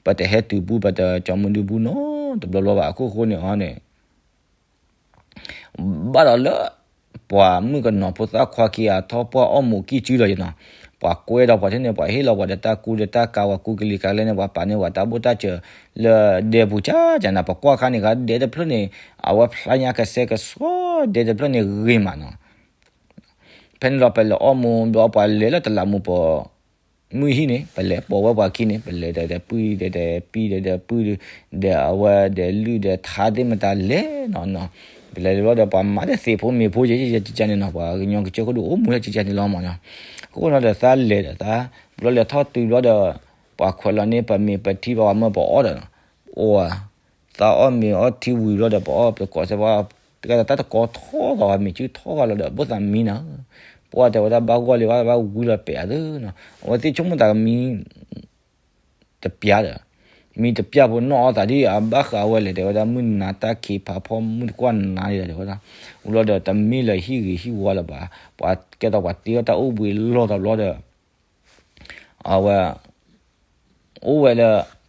ပတဟဲတုၤပူ ပတကၠီမုၢ်ဒုပူနီတဘျီဘျီဘၣ်. အခိၣ်ဃိန့ၣ်အီၤန့ၣ် ဘၣ်ဒီးလၢ ပှၤမုၣ်ကနီၤဖိသၣ်ခွါခံဂၤထီၣ်ပှၢ်အီၣ်မူးကံၢ်စုလီၤယနီၤ. ပှၤကွဲဒီးပှၤထဲန့ၣ် ပှၤဟ့ၣ်လီၤပှၤဒီးတၢ်ကူဒီးတၢ်ကၤ ပှၤကူကလံၤကၤကျဲန့ၣ် ပှၤပာ်န့ၢ်ပှၤတၢ်ဘိၣ်တၢ်စၢၤလၢဒဲပူၤကကနၤ ပကွၢ်ခါန့ၣ် ဒဲတဖျၢၣ်န့ၣ် အဝဲဖျါညါကဆှဲကဆှီ ဒဲတဖျၢၣ်န့ၣ်ဂ့ၤမးနီၤ. ဖဲန့ၣ်လီၤ ပလဲၤအီၣ်မူး ဘျီပှၤလဲၤလၢတလးမူးပ မုၢ်ဟံၣ်န့ၣ် ပလဲၤပိာ်ဝဲပှၤခံန့ၣ် ပလဲၤဒီးပံၢ်ဒီးပံၢ်ဒီးပံၢ်ဒီး ဒီးအဝဲဒီးလုၢ်ဒီးထါသ့ၣ်မတၤလဲၤနီၤနီၤ. ပလဲၤလီၤဒီးပှၤမၤဒီးသ့ၣ်ဖိမ့ၤဖိယဲယဲကကန့ၣ်နီၤ ပှၤကညီကစၢၢ်ခိၣ်ဒုးအိၣ်မူလၢကကန့ၣ်လီၤမးနီၤ. အဃိနီၤဒီးသးလဲၤဒီးသး ဘျီလဲၤထီၣ်တုၤဘျီဒီး ပှၤခွဲးလီၤန့ၢ်ပမ့ၤပထံပှၤမၢပအီၣ်ဒီး အိၣ် သးအီၣ်မ့ၤအီထံဝံၤဘျီဒီး ပအီၣ်ပကိးစဲပှၤ တၢ်တကိးထီၣ်ဂီၤမ့ၤစုထီၣ်ဂီၤလီၤဒီး ဘိၣ်သးမံနၤဧၢ. ပှၤတဲဝဲဒၣ်ဘၣ်ဂီၢ်လံ ဘၣ်ဝံလီၤပဲာ်အသးနီၤ အဝဲသ့ၣ်ဆိကမိၣ်သးကမံ တပျၢ်ဒီး မံတပျၢ်ဖိနီၢ်အီၣ်သးဒ်အဘၣ်ဃးဝဲလဲၣ် တဲဝဲဒၣ်မုၢ်နၤတၢ်ခံးဖးဖီမုၢ်တကွၢ်နၤန့ၣ်ဒီး တဲဝဲဒၣ် ဝံၤလီၤဒီးတမ့ၢ်လၢဟံၣ်ဂ့ၤဟံၣ်ဝါလၢၤဘၣ် ပှၤကဲသိးပှၤတ့ထီၣ်တၢ်အိၣ်ဘှံးလီၢ်တဘျီဒီး အဝဲ အိၣ်ဝဲလၢ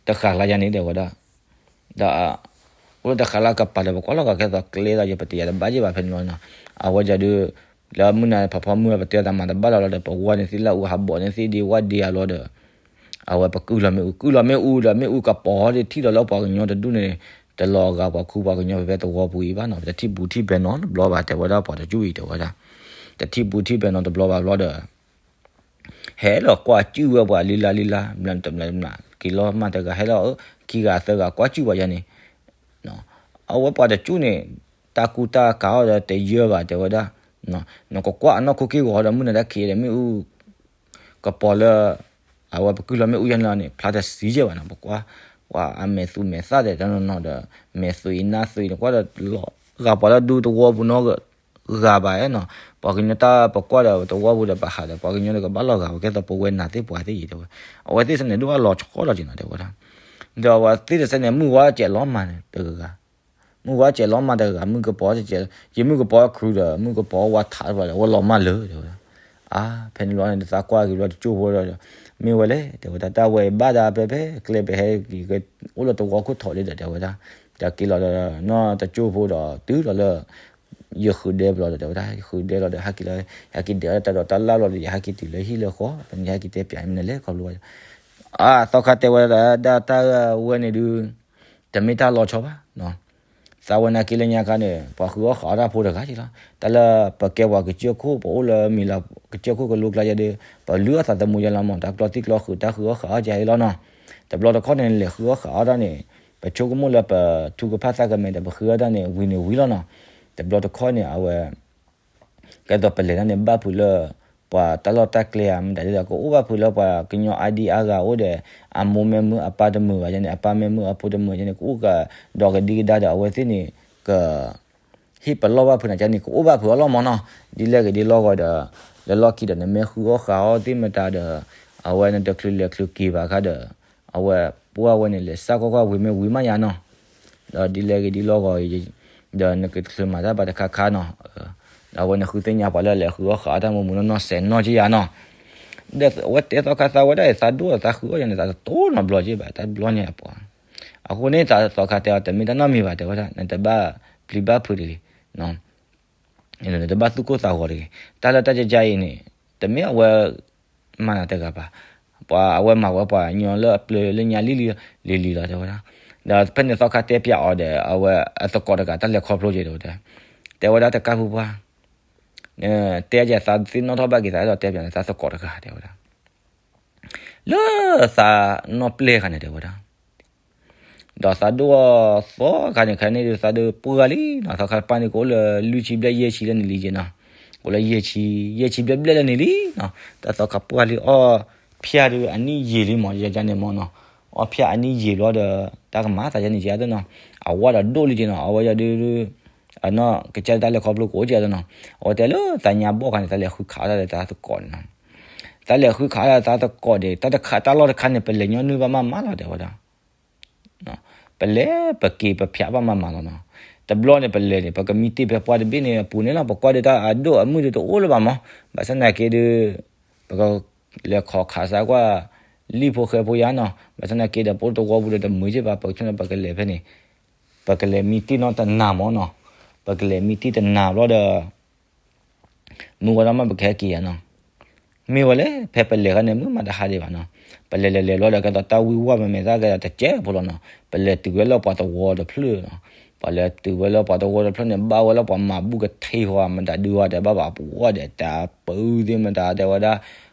တဃာ်လၢယၤန့ၣ်တဲဝဲဒၣ် ဒီး အိၣ်လၢတဃာ်လၢကပၤဒီး ပကွၢ်လီၤကးကဲသိးကျဲဒီး ယပတယၤတဘၣ်ယဲၢ်ဘၣ်ဖဲန့ၣ်လီၤနီၤ. အဝဲယၤဒုး လၢမုၢ်နၤဖးဖီမုၢ်ပတဲတၢ်မၤတဘၣ်လီၤလီၤဒီး ပဝါန့ၣ်သ့ၣ်လၢအူဟးဘီၣ်န့ၣ်သ့ၣ်ဒ့ဝါဒ့ယၤလီၤဒီး အဝဲပကုၢ်လီၤမ့ၣ်အူ ကုၢ်လီၤမ့ၣ်အူဒီး မ့ၣ်အူကပီၤဒ်ထံၣ်လီၤလၢပှၤကညီတဒူၣ်န့ၣ် တလီၤဂာ်ပှၤခူပှၤကညီဖဲသဝီပူၤအံၤဘၣ်နီၤ, တထံၣ်ဘူးထံၣ်ဘဲနီတဘျီဘၣ် တဲဝဲဒၣ်ပှၤတကၠူၣ်အံၤ တဲဝဲဒၣ်. တထံၣ်ဘူးထံၣ်ဘဲနီတဘျီဘၣ်ဘျီဒီး ဟဲလီၤကွၢ်စုၣ်ဝဲပှၤလံလါလံလါ ဘျီတဘျီဘျီ က့ၤလီၤမးတဂၤ ဟဲလီၤအၢ ခံဂၤသၢဂၤကွၢ်စုၣ်ပှၤယၤန့ၣ် အဝဲပှၤတကၠူၣ်န့ၣ် တၢ်ကူတၢ်ကၤအီၤဒီးတယၢဘၣ် တဲဝဲဒၣ်. နကကွၢ်အနီၢ်ခိက့ၢ်ဂီၤဒီး မုၢ်နၤတၢ်ခံးဒီး မ့ၣ်အူကပီၤလၢ အဝဲပကုၢ်လီၤမ့ၣ်အူယါန့ၣ်လီၤန့ၣ် ဖျါတစံးကဲဘၣ်နီၤ, ပကွၢ် ပှၤအမဲာ်သူမဲာ်သၣ်ဒီးတနီၤနီၤဒီး မဲာ်သွံးနါသွံးန့ၣ် ကွၢ်ဒီးလီၤဂာ်ပှၤလၢဒူသဝီပူၤနီတဂၤဘၣ်နီၤ. ပှၤကညီတၢ်ပကွၢ်ဒီးသဝီပူၤဒီးပဟးဒီး ပှၤကညီတကဘၣ်လီၤဂာ်ပှၤကဲသပှၢ်ဝဲနၤသ့ၣ်ပှၤသ့ၣ်အံၤ တဲဝဲ. အဝဲသ့ၣ်စဲန့ၣ်ဒိၣ်အလီၤဆီဒီးက့ၤနီၤ တဲဝဲဒၣ်. ဒီးအဝဲသ့ၣ်တစဲန့ၣ် မုၢ်ဝါစဲးလီၤမးန့ၣ်တဂၤ မုၢ်ဝါစဲးလီၤမးတဂၤ မုၢ်ကပီၤစဲး ယမုၢ်ကပီၤခရူဒီး မုၢ်ကပီၤဝါထးတဘျီဒီး အဝဲလီၤမးလၢ တဲဝဲဒၣ်. အါ ဖဲန့ၣ်လီၤန့ၣ် တသးကွၢ်က့ၤဘျီတကၠိၢ်ဖိဒီး မ့ၢ်ဝဲလဲၣ် တဲဝဲဒၣ် တၢ်ဝဲအံၤဘၣ်ဒၣ်ဖဲဖဲကျဲပဟဲက့ၤ အိၣ်လၢသဝီခိၣ်ထီၣ်လံဒီး တဲဝဲဒၣ်. ဒီးက့ၤလီၤဒီး နီၢ်တကၠိၢ်ဖိဒီးတုၤလီၤလၢ ယဃုဒဲဘျီဒီး တဲဝဲဒၣ် ယဃုဒဲလီၤဒီး ဟဲက့ၤလီၤ ဟဲက့ၤဒဲးအီၤတၢ်ဒိးတၢ်လၣ်ဘျီဒီး ယဟဲက့ၤတုၤလၢဟံၣ်လၢဃီ ဖဲန့ၣ်ဟဲက့ၤတဲပၠးမနုၤလဲၣ်ခီဖျိ အါ သီခါတဲဝဲဒၣ် ဒၣ်တၢ်ဝဲန့ၣ်ဒုး တမ့ၢ်တၢ်လီၤဆီဘၣ် သးဝဲနာ်က့လၢညါခါန့ၣ် ပှၤဃုအီၣ်ဃုအီတၢ်ဖိတဂၤက့ၤလီၤ. တၢ်လၢပကဲပှၤကစၢၢ်ခိၣ် ပအိၣ်လၢမံၤလၤကစၢၢ်ခိၣ်ကလိကျါယဲဒုး ပလုၢ်အီၣ်သးသမူယဲလီၤမး တၢ်ကျီသံၣ်ကျီဃုာ် တၢ်ဃုအီၣ်ဃုအီတၢ်အံၤလီၤနီၤ. တဘျီတခီၣ်န့ၣ် လဲၤဃုအီၣ်ဃုအီတၢ်န့ၣ် ပဆိကမိၣ်လၢပထူကဖၣ်သးကမဲာ်ဒီး ပဃုအီၣ်တၢ်န့ၣ် ဝံၤန့ၣ်ဝံၤလီၤနီၤ. တဘျီတခီၣ်န့ၣ် အဝဲ ကဲသိးပလဲၤတၢ်န့ၣ် ဘၣ်ဖုးလၢ ပှၤတၢ်လီၢ်တၢ်ကျဲဧါ မတၤဒ်သိး ကအိၣ်ဘၣ်ဖုးလၢပှၤကညီအါဒံအါဂၤအိၣ်ဒီး အမိၢ်မ့ၢ်မုာ်အပၢ်တမုာ်ဘၣ်ယဲန့ၣ် အပၢ်မ့ၢ်မုာ်အဖိတမုာ်ယဲန့ၣ် ကအိၣ်ကဒီးကဒံကဒါဒီး အဝဲသ့ၣ်န့ၣ် က ဟ့ၣ်ပလီၢ်ဘၣ်ဖုးနၤကန့ၣ် ကအိၣ်ဘၣ်ဖုးအလီၢ်မးနီၤ. ဒ်လဲၣ်ဂ့ၤဒ်လီၢ်ဂီၤဒီး လၢလီၢ်ခံဒီး နမ့ၢ်ဃုအီၣ်ဃုအီသ့ၣ်မတၤဒီး အဝဲနတချုးလဲၤချုးက့ၤဘၣ်ခါဒီး အဝဲပှၢ်ဝဲန့ၣ် လဲၤစၢ်ကွၢ်ကွၢ်ဝံၤမ့ၢ်ဝံၤမးယါနီၤ. ဒီးဒ်လဲၣ်ဂ့ၤဒ်လီၢ်ဂီၤ ဒီးနကချုးမၤတၢ်ဘၣ်တခါခါနီၤ. ဒီးအဝဲန့ၣ်ဃုသ့ၣ်ညါပှၤလၢလဲၤဃုအီၣ်ဃုအီတၢ်မုာ်မုာ်နီၢ်နီၢ်စဲးနီၢ်က့ယါနီၤ. ဒီးအဝဲတဲသီခါသးဝဲဒၣ်အံၤ သးဒိၣ်သးဃုအီၣ်ယါန့ၣ် သးတတိၢ်နီတဘျီက့ဘၣ် တၢ်တဘျီညါပှၤ. အဃိန့ၣ် သးသီခါတဲအီၤ တမ့ၢ်တၢ်နီတမံၤဘၣ် တဲဝဲဒၣ် နတဘၣ်ပျံၤဘၣ်ဖုးတဂ့ၤ နတဘၣ်သူၣ်ကိၢ်သးဂီၤတဂ့ၤ. တၢ်လၢတၢ်ကကါအံၤန့ၣ် တမ့ၢ်အဝဲမၤနၤတဂၤဘၣ်. ပှၤအဝဲမၤဝဲပှၤကညီလၢအပျၢၤလၢညါလံလံလံလီၤ တဲဝဲဒၣ်. ဒီးဖဲန့ၣ်သီခါတဲပၠးအီၤဒီး အဝဲအသကိးတဂၤတၢ်လဲၤခီဖျိက့ၤတဲဝဲဒၣ်. တဲဝဲဒၣ်တကးဖုပှၢ် တဲယၤသးသ့ၣ်နီၣ်ထီၣ်ဘၣ်က့ၤသးအဲၣ်ဒိးတဲပၠးန့ၣ် သးသကိးတဂၤတဲဝဲဒၣ် လၢသးနီၢ်ပျဲၢ်ခါန့ၣ်တဲဝဲဒၣ် ဒီးသးဒိၣ်သီခါန့ၣ် ခါန့ၣ်ဒုးသးဒုးပှၢ်လံနီၤ သီခါတပၢ်န့ၣ် ကအိၣ်လၢလွံၢ်ဆံဘျဲၣ်ယဲၢ်ဆံလၢန့ၣ်လံက့နီၤ, ကအိၣ်လၢယဲၢ်ဆံ ယဲၢ်ဆံဘျဲၣ်ဘျဲၣ်လၢန့ၣ်လံနီၤ, တၢ်သီခါပှၢ်လံအီၣ်ဖၠၣ်ဒုးအနံၣ်ယံာ်လံမး ယၤန့ၣ်မးနီၤ, အီၣ်ဖၠၣ်အနံၣ်ယံာ်ဘျီဒီး တၢ်ကမၤသးယဲန့ၣ်ကနီၤ, အဝါဒီးဒိၣ်လံက့နီၤ, အဝဲယၤဒုး အနီၢ်ကစၢ်တၢ်လဲၤခီဖျိကအိၣ်ကနီၤ, အဝဲတဲလၢသးညါဘီၣ်ခါန့ၣ် တၢ်လဲၤဃုခးတၢ်ဒီးတၢ်သကိးန့ၣ်နီၤ, တၢ်လဲၤဃုခးတၢ်သးသကိးဒီး တၢ်တခးတၢ်လီၢ်တခါန့ၣ် ပလဲၤညီနုၢ်ဘၣ်မးမးလီၤ တဲဝဲဒၣ် ပလဲၤပက့ၤပဖၠးဘၣ်မးမးလီၤနီၤ, တဘျီန့ၣ် ပလဲၤန့ၣ် ပကမံတ့ၢ်ဖဲပှၢ်တဘ့ၣ်န့ၣ်အပူၤန့ၣ်လီၤ, ပကွၢ်ဒုးတၢ်အဒိၣ်အမုၢ်ဒုးတအိၣ်လၢၤဘၣ်မး, ဘၣ်ဆၣ်သနာ်က့ဒုး ပကလဲၤခီၣ်ခးစၢ်ကွၢ် လံၣ်ဖိဃဲဖိယါနီၤ, ဘၣ်ဆၣ်သနာ်က့ဒီး ပအိၣ်တဝီပူၤဒီးတမုာ်က့ဘၣ်, ပကဆိကမိၣ်ပကလဲၤဖဲန့ၣ် ပကလဲၤမံတ့ၢ်နီတနၤမးနီၤ, ပကလဲၤမံတ့ၢ်တနၤဘျီဒီး မုၢ်ဝါထီၣ်မးပကဟဲက့ၤယါနီၤ, မ့ၢ်ဝဲလဲၣ် ဖဲပလဲၤခါန့ၣ် မုၢ်မးတဟါဒံးဘၣ်နီၤ, ပလဲၤလဲၤလဲၤဘျီဒီး ကဲသိးတၢ်ဝံဝါမဲာ်မဲာ်သၣ်ကဲဒီးတကဲဖိလီၤနီၤ, ပလဲၤတုၤဝဲလၢပှၤသဝီတဖျၢၣ်နီၤ, ပလဲၤတုၤဝဲလၢပှၤသဝီတဖျၢၣ်န့ၣ် ဘၣ်ဝဲလၢပှၤမၤဘူၣ်ကထံဃီ မတၤဒုးဝဲဒီး ဘၣ်ဘၣ်ပှၤဒီး တၢ်ပၢသ့ၣ်မတၤတဲဝဲဒၣ်,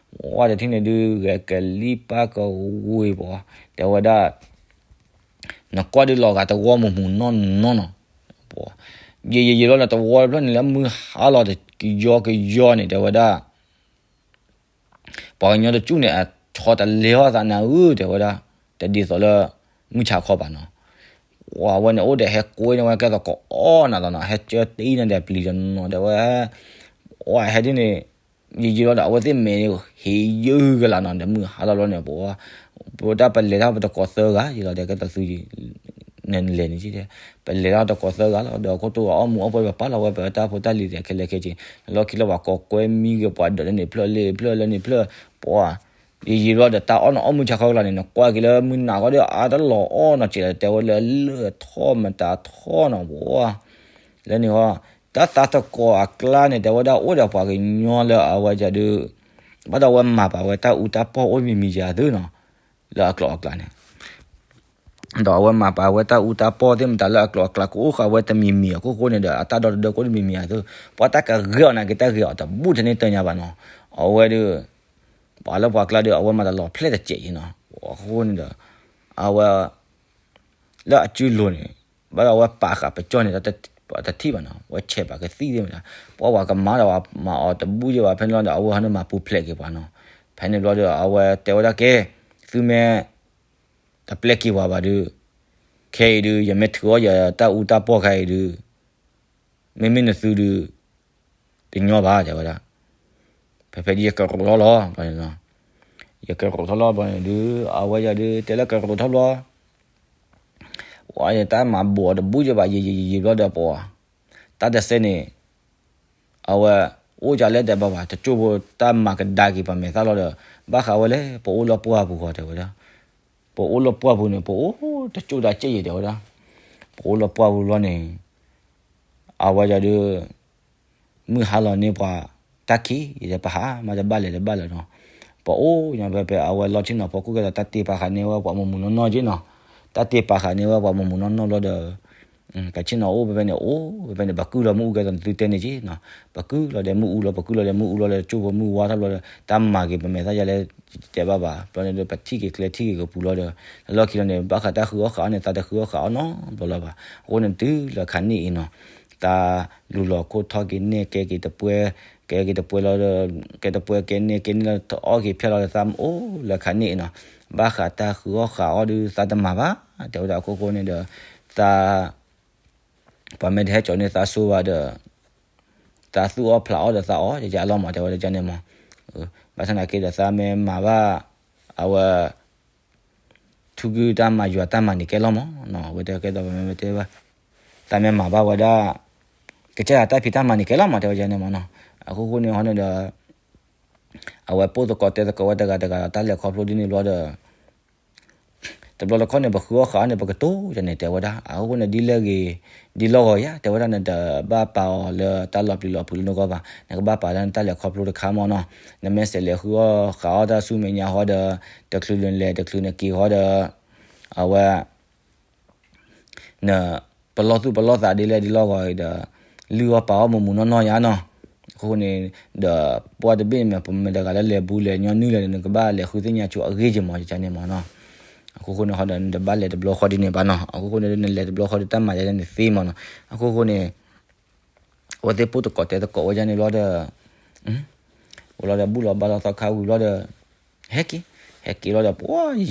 ဝဲတထံၣ်န့ၣ်ဒုး ဂဲၤကလံၣ်ပၢ်ကဝ့ၤပှၤ တဲဝဲဒၣ် နကွၢ်ဒုးလီၤဂာ်တဝီမုၢ်မုၢ်နီၢ်နီၢ်နီၤ, ယံာ်ယံာ်ယံာ်လီၤန့ၣ် တဝီတဖျၢၣ်န့ၣ်လၢမုၢ်ဟါလီၤကယီကယီန့ၣ် တဲဝဲဒၣ် ပှၤကညီတကၠူၣ်န့ၣ် အဆီတလဲအီၣ်သးနၤဧၢ တဲဝဲဒၣ်, တဒ်သိးလၢ မုၢ်ဆါခီဘၣ်နီၤ, ဝဲန့ၣ်အိၣ်ဒီးဟဲကိးန့ၢ်ဝဲကဲသိးကအီၣ်နၤလီၤနီၤ, ဟဲကၢတ့နၤဒီးပျံၤတနီၤ တဲဝဲ ဝဲဟဲဒ်န့ၣ် ယံာ်ယံာ်လီၤဒီး အဝဲသ့ၣ်မဲာ်န့ၣ် ဟ့ၣ်ယုၢ်ကလာ်နီၤ, ဒီးမုၢ်ဟါလီၤလီၤန့ၣ် ပဝဲ ပတၢ်ပလဲၤတၢ်ပတကိးသၢဂၤ ယံာ်လီၤဒီး ကဲသိးသု နလဲၤန့ၣ်က့ဒီး ပလဲၤတၢ်တကိးသၢဂၤလီၤ, ဒီးခိၣ်တိၢ်အီၣ်မူအီၣ်ပှဲၤ ပပာ်လီၤဝဲပတၢ်ဖိတၢ်လံၤသ့ၣ်ခဲလၢာ်ခဲဆ့, လီၢ်ခံလီၤပှၤကိးကွဲမံဂ့ၤ ပှၤဒၢးလၢန့ၣ်ဖျၢၣ်လၢဖျၢၣ်လၢန့ၣ်ဖျၢၣ်, ပှၤ ယံာ်ယံာ်လီၤဒီး တၢ်အီၣ်နီၤအီၣ်မုၢ်ဆါခီကလာ်န့ၣ် နကွၢ်က့ၤလၢမုၢ်နၤခီဒီး အါတလီၤအီၣ်နီၤစဲးလီၤ တဲဝဲလၢလၢၢ်ထီၣ်မတၤထီၣ်နီၤ ပှၤ လၢန့ၣ်ဟီ တၢ်သးသကိးအကျါန့ၣ် တဲဝဲဒၣ်အိၣ်ဒီးပှၤကညီလၢအဝဲဒၣ်ဒုး ဘၣ်ဒီးအဝဲမၤပာ်ဝဲတၢ်အူတၢ်ပီၢ်အိၣ်မံၤမံၤယၤသုနီၤ, လၢအကျိၤအကျါန့ၣ် ဒီးအဝဲမၤပာ်ဝဲတၢ်အူတၢ်ပီၢ်သ့ၣ်မတၤလၢအကျိၤအကျဲကအိၣ်ဃာ်ဝဲတမံၤမံၤအခိၣ်ဃိန့ၣ်ဒီး အတၢ်ဒီတဒၢကအိၣ်တမံၤမံၤအသိး ပှၤတၢ်ကဂဲၤအီၤနာ်က့တၢ်ဂဲၤအီၤတဘူၣ်တန့ၢ်တၢ်ညါဘၣ်နီၤ. အဝဲဒီး ပှၤလၢပှၤကျါဒီး အဝဲမၤတလီၤဖျဲၣ်တစဲးအံၤနီၤ. အခိၣ်ဃိန့ၣ်ဒီး အဝဲ လၢအစုလိၤန့ၣ် ဘၣ်ဒီးအဝဲပာ်ဃာ်ပကၠီၣ်န့ၣ် တထံၣ်ဘၣ်နီၤ, အဝဲဆဲးပာ်ကသံၣ်သ့ၣ်မတၤ, ပှၤဝဲကမၤဒီးမၤအီၤတဘူၣ်ယဲၢ်ဘၣ် ဖဲန့ၣ်လီၤဒီး အဝဲဟီန့ၣ်မၤပူၤဖျဲးက့ၤပှၤနီၤ. ဖဲန့ၣ်ဘျီဒီး အဝဲတဲဝဲဒၣ်ကဲ, သုမ့ၢ် တပျဲက့ၤပှၤဘၣ်ဒုး, ခဲအံၤဒုး ယမ့ၢ်ထုးအီၣ်ယတၢ်အူတၢ်ပီၢ်ခါအံၤဒုး မ့မ့ၢ်နသုဒုး တညီဘၣ် တဲဝဲဒၣ်. ဖဲဖဲဒ်ယကရိးထီၣ်လီၤ, ယကရိးထီၣ်လီၤဘျီန့ၣ်ဒုး အဝဲယၤဒုး တဲလၢကရိးထီၣ်ဘျီ ဝဲတၢ်မၤဘူးအီၤတဘူၣ်ယဲၢ်ဘၣ် ယံာ်ယံာ်ယံာ်ယံာ်ဘျီဒီးပှၤ တၢ်တစဲးန့ၣ် အဝဲ အိၣ်ကလဲၣ်တဲဘၣ်ဘၣ် တကၠိၢ်ဖိတၢ်မၤကဒါက့ၤပှၤမဲာ်သၣ်လီၤဒီး ဘၣ်ဃးဝဲလဲၣ် ပအိၣ်လၢပှၢ်ပူၤဃီတဲဝဲဒၣ်. ပအိၣ်လၢပှၢ်ပူၤန့ၣ် ပအိၣ်တကၠိၢ်ဒၣ်ကဲယဲၢ်တဲဝဲဒၣ်. ပအိၣ်လၢပှၢ်ပူၤလီၤန့ၣ် အဝဲယၤဒုး မုၢ်ဟါလီၤန့ၢ်ပှၤတၢ်ခံး ယတဲပဟးမၤတဘၣ်လဲၤတဘၣ်လၢၤနီၤ. ပအိၣ်ညါဖဲဖဲအဝဲလီၢ်ဆ့ၣ်နီၤဖီခိၣ်ကဲဒီး တၢ်တ့ပာ်ဃာ်န့ၢ်ဝဲပှၤမုၢ်မုၢ်နီၢ်နီၢ်က့နီၤ. တၢ်တ့ပာ်ဃာ်န့ၢ်ဝဲပှၤမုၢ်မုၢ်နီၢ်နီၢ်လီၤဒီး ပဆ့ၣ်နီၤအိၣ်ဖဲဖဲန့ၣ် အိၣ်ဖဲဖဲန့ၣ် ပကုၢ်လီၤမုၢ်အူကဲဒီးနသုတဲန့ၣ်က့နီၤ. ပကုၢ်လီၤဒီးမုၢ်အူလီၤ ပကုၢ်လီၤဒီးမုၢ်အူလီၤဒီး ကၠိၢ်ဖိမုၢ်ဝါထီၣ်ဘျီဒီး တၢ်မၤက့ၤပမဲာ်သၣ်ယၤလဲၣ် တဲဘၣ်ဘၣ် ဘျီန့ၣ်ဒီး ပထံၣ်က့ၤကျဲထံၣ်က့ၤကပူၤလီၤဒီး လၢလီၢ်ခံလီၤန့ၣ် ဘၣ်ဃးတၢ်ဃုအီၣ်ဃာ်အီၣ်န့ၣ် သးတဃုအီၣ်ဃာ်အီၣ်နီတဘျီလၢၤဘၣ်. အဃိန့ၣ်တုၤလၢခါန့ၣ်အံၤနီၤ သးလူၤလီၤခိၣ်ထီၣ်က့ၤနဲၣ်ကဲက့ၤတပှဲ ကဲက့ၤတပှဲလီၤဒီး ကဲတပှဲကဲနဲၣ်ကဲန့ၣ်လီၤ အီၣ်က့ၤဖျဲၣ်လီၤဒီး သးအိၣ်လၢခါန့ၣ်အံၤနီၤ ဘၣ်ဃးတၢ်ဃုအီၣ်ဃာ်အီၣ်ဒုး သးတမၤဘၣ် တဲဝဲဒၣ်အခိၣ်ဃိန့ၣ်ဒီး သး ပှၤမ့ၢ်တဟဲကၠီၤန့ၢ်သးစိဘၣ်ဒီး သးသူၣ်အီၣ်ဖျးအီၣ်ဒီးသးအီၣ် ယယလီၤမး တဲဝဲဒၣ်န့ၣ်မး. ဘၣ်ဆၣ်သနာ်က့ဒီး သးမ့ၢ်မၤဘၣ် အဝဲ ထူကုတၢ်မၤယွၤတၢ်မၤန့ၣ်ကဲလီၤမးနီၤ အဝဲတဲကဲဒီး ပမ့ၢ်တဲဘၣ် သးမ့ၢ်မၤဘၣ်ဝဲဒၣ် ကစၢ်ယွၤတၢ်ဖံးတၢ်မၤန့ၣ်ကဲလီၤမး တဲဝဲဒၣ်န့ၣ်မးနီၤ. အခိၣ်ဃိန့ၣ်ဟီန့ၣ်ဒီး အဝဲပိၢ်သကိးတဲသကိးဝဲတဂၤတဂၤဒီး တၢ်လဲၤခီဖျိဒ်န့ၣ်ဘျီဒီး တဘျီတခီၣ်န့ၣ် ပဃုအီၣ်ဃာ်အီၣ်န့ၣ် ပကတိၤယၤန့ၣ် တဲဝဲဒၣ်. အဃိန့ၣ် ဒ်လဲၣ်ဂ့ၤ ဒ်လီၢ်ဂီၤယၤ တဲဝဲဒၣ် နတဘၣ်ပာ်အီၤလၢတၢ်လီၤပျံၤလီၤဖုးလၢနဂီၢ်ဘၣ်, နကဘၣ်ပာ်လၢနတၢ်လဲၤခီဖျိတခါမးနီၤ. နမ့ၢ်စးလဲၤဃုအီၣ်ဃာ်အီၣ်တၢ်ဆူမဲာ်ညါဃီဒီး တချုးနလဲၤ တချုးနက့ၤဃီဒီး အဝဲ န ပလီၢ်သူၣ်ပလီၢ်သးဒ်လဲၣ်ဒ်လီၢ်ဂီၤအံၤဒီး လုၢ်အီၣ်ပာ်အီၣ်မုၢ်မုၢ်နီၢ်နီၢ်ယၤနီၤ. အဃိန့ၣ်ဒီး ပှၤတဘ့ၣ်န့ၣ်မ့ၢ် ပမ့ၢ်တဂၤလၢလဲၤဘူးလဲၤညီနုၢ်လဲၣ်န့ၣ် နကဘၣ်လဲၤဃုသ့ၣ်ညါဆိအဂ့ၢ်က့ၤမး ယကန့ၣ်မးနီၤ. အဃိဃိန့ၣ်ဟီဒီး နတဘၣ်လဲၤတဘျီဃီဒ်န့ၣ်ဘၣ်နီၤ. အဃိဃိန့ၣ် နလဲၤတဘျီဃီဒီး တၢ်မၤယၤန့ၣ်သ့မးနီၤ. အဃိဃိန့ၣ် အဝဲသ့ၣ်ပိၢ်သကိးတဲသကိးဝဲဒ်န့ၣ်ဘျီဒီး ဝဲလီၤဒီး ဘူၣ်လီၤဘါလီၤသီခါဝံၤဘျီဒီး ဟဲက့ၤ, ဟဲက့ၤလီၤ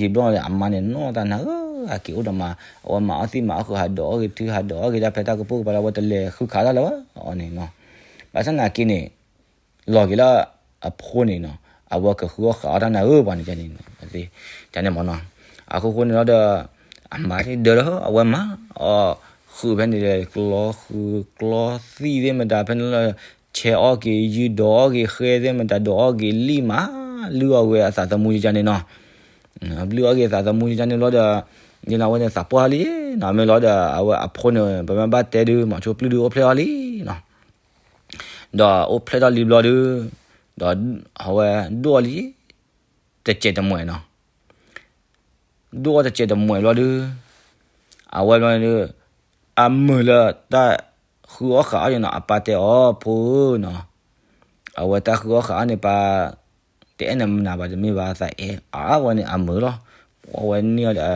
ဒီး ပှၤယံာ်ယံာ်ဘျီန့ၣ် အမါန့ၣ်နီၢ်တၢ်နၤဧၢ, အက့ၤအိၣ်ဒီးမး အဝဲမၤအီၣ်သံၣ်မၤအီၣ်ဃုာ် ဟးဒိးအီၣ်က့ၤထူ ဟးဒိးအီၣ်က့ၤတၢ်ဖဲတၢ်ကပိာ်ကပၤဒီး အဝဲတလဲၤဃုခးတၢ်လၢၤဘၣ်အီၤန့ၣ်နီၤ. ဘၣ်ဆၣ်သနာ်က့န့ၣ် လီၤက့ၤလၢအဖိန့ၣ်နီၤ, အဝဲကဃုအီၣ်ဃာ်အီၣ်တၢ်နၤဧၢ ပှၤန့ၣ်န့ၣ် န့ၣ်မးနီၤ. အဃိဃိန့ၣ်လီၤဒီး အမါဒၢဒီး အဝဲမၤအီၣ်ဃုာ်ဖဲန့ၣ် ကျီဃုာ်ကျီသံၣ်သ့ၣ်မတၤဖဲန့ၣ်လီၤ, ဆဲးအီၣ်က့ၤယုၢ် ဒိးအီၣ်က့ၤဃဲသ့ၣ်မတၤ ဒိးအီၣ်က့ၤလံၣ်မး လုၢ်အီၣ်ဝဲအသးသမူယကန့ၣ်နီၤ. လုၢ်အီၣ်က့ၤအသးသမူယကန့ၣ်လီၤဒီး ယနဝဲန့ၣ်သးပှၢ်လံနီၤ, မ့ၢ်လီၤဒီး အဝဲအဖိန့ၣ် ပမ့ၢ်ဘၣ်တဲဒုး မီၤဆိပျုၢ်ဒုးအိၣ်ဖျဲၣ်အီၤလံနီၤ. ဒီးအိၣ်ဖျဲၣ်ထီၣ်လံဘျီဒုး ဒီးအဝဲဒိၣ်အီၤလံ တစဲးတမှဲာ်နီၤ. ဒိၣ်အီၤတစဲးတမှဲာ်ဘျီဒုး အဝဲဘျီဒုး အမုာ်လၢတၢ်ဃုအီၣ်ဃာ်အီၣ်န့ၣ်နီၤ, အပၢ်တဲအီၤ ဖိဧၢနီၤ, အဝဲတၢ်ဃုအီၣ်ဃာ်အီၣ်န့ၣ် ပၢ် တအဲၣ်နမနၤဘၣ်တမ့ၢ်ဘၣ် သးအဲၣ်အါဝဲန့ၣ်အမုာ်လီၤ. ပှၤဝဲန့ၢ်အီၤ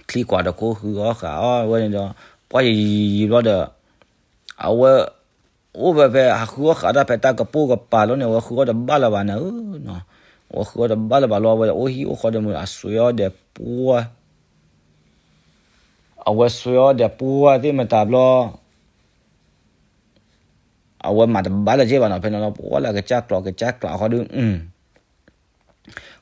ဒီး ချံကွၢ်တခိၣ်ဃုအီၣ်ဃာ်အီၣ်ဝဲန့ၣ်ဒီး ပှၤယံာ်ယံာ်ယံာ်ဘျီဒီး အဝဲ အိၣ်ဖဲဖဲဟးဃုအီၣ်ဃာ်တၢ်ဖဲတၢ်ကပိာ်ကပၤလီၤန့ၣ် အဝဲဃုအီၣ်တဘၣ်လၢၤဘၣ်နၤဧၢနီၤ, အဝဲဃုအီၣ်တဘၣ်လၢၤဘၣ်လီၤ. အဝဲအိၣ်ဟံၣ်အိၣ်ဃီဒီးမုၢ် အဆွဲအီၣ်ဒီးပှၢ် အဝဲဆွဲအီၣ်ဒီးပှၢ်သ့ၣ်မတၤဘျီ အဝဲမၤတဘၣ်လၢၤက့ဘၣ်နီၤ, ဖဲန့ၣ်လီၤ ပှၢ်လၢကစၢ်ကျိးကစၢ်ကျိးဃီဒီး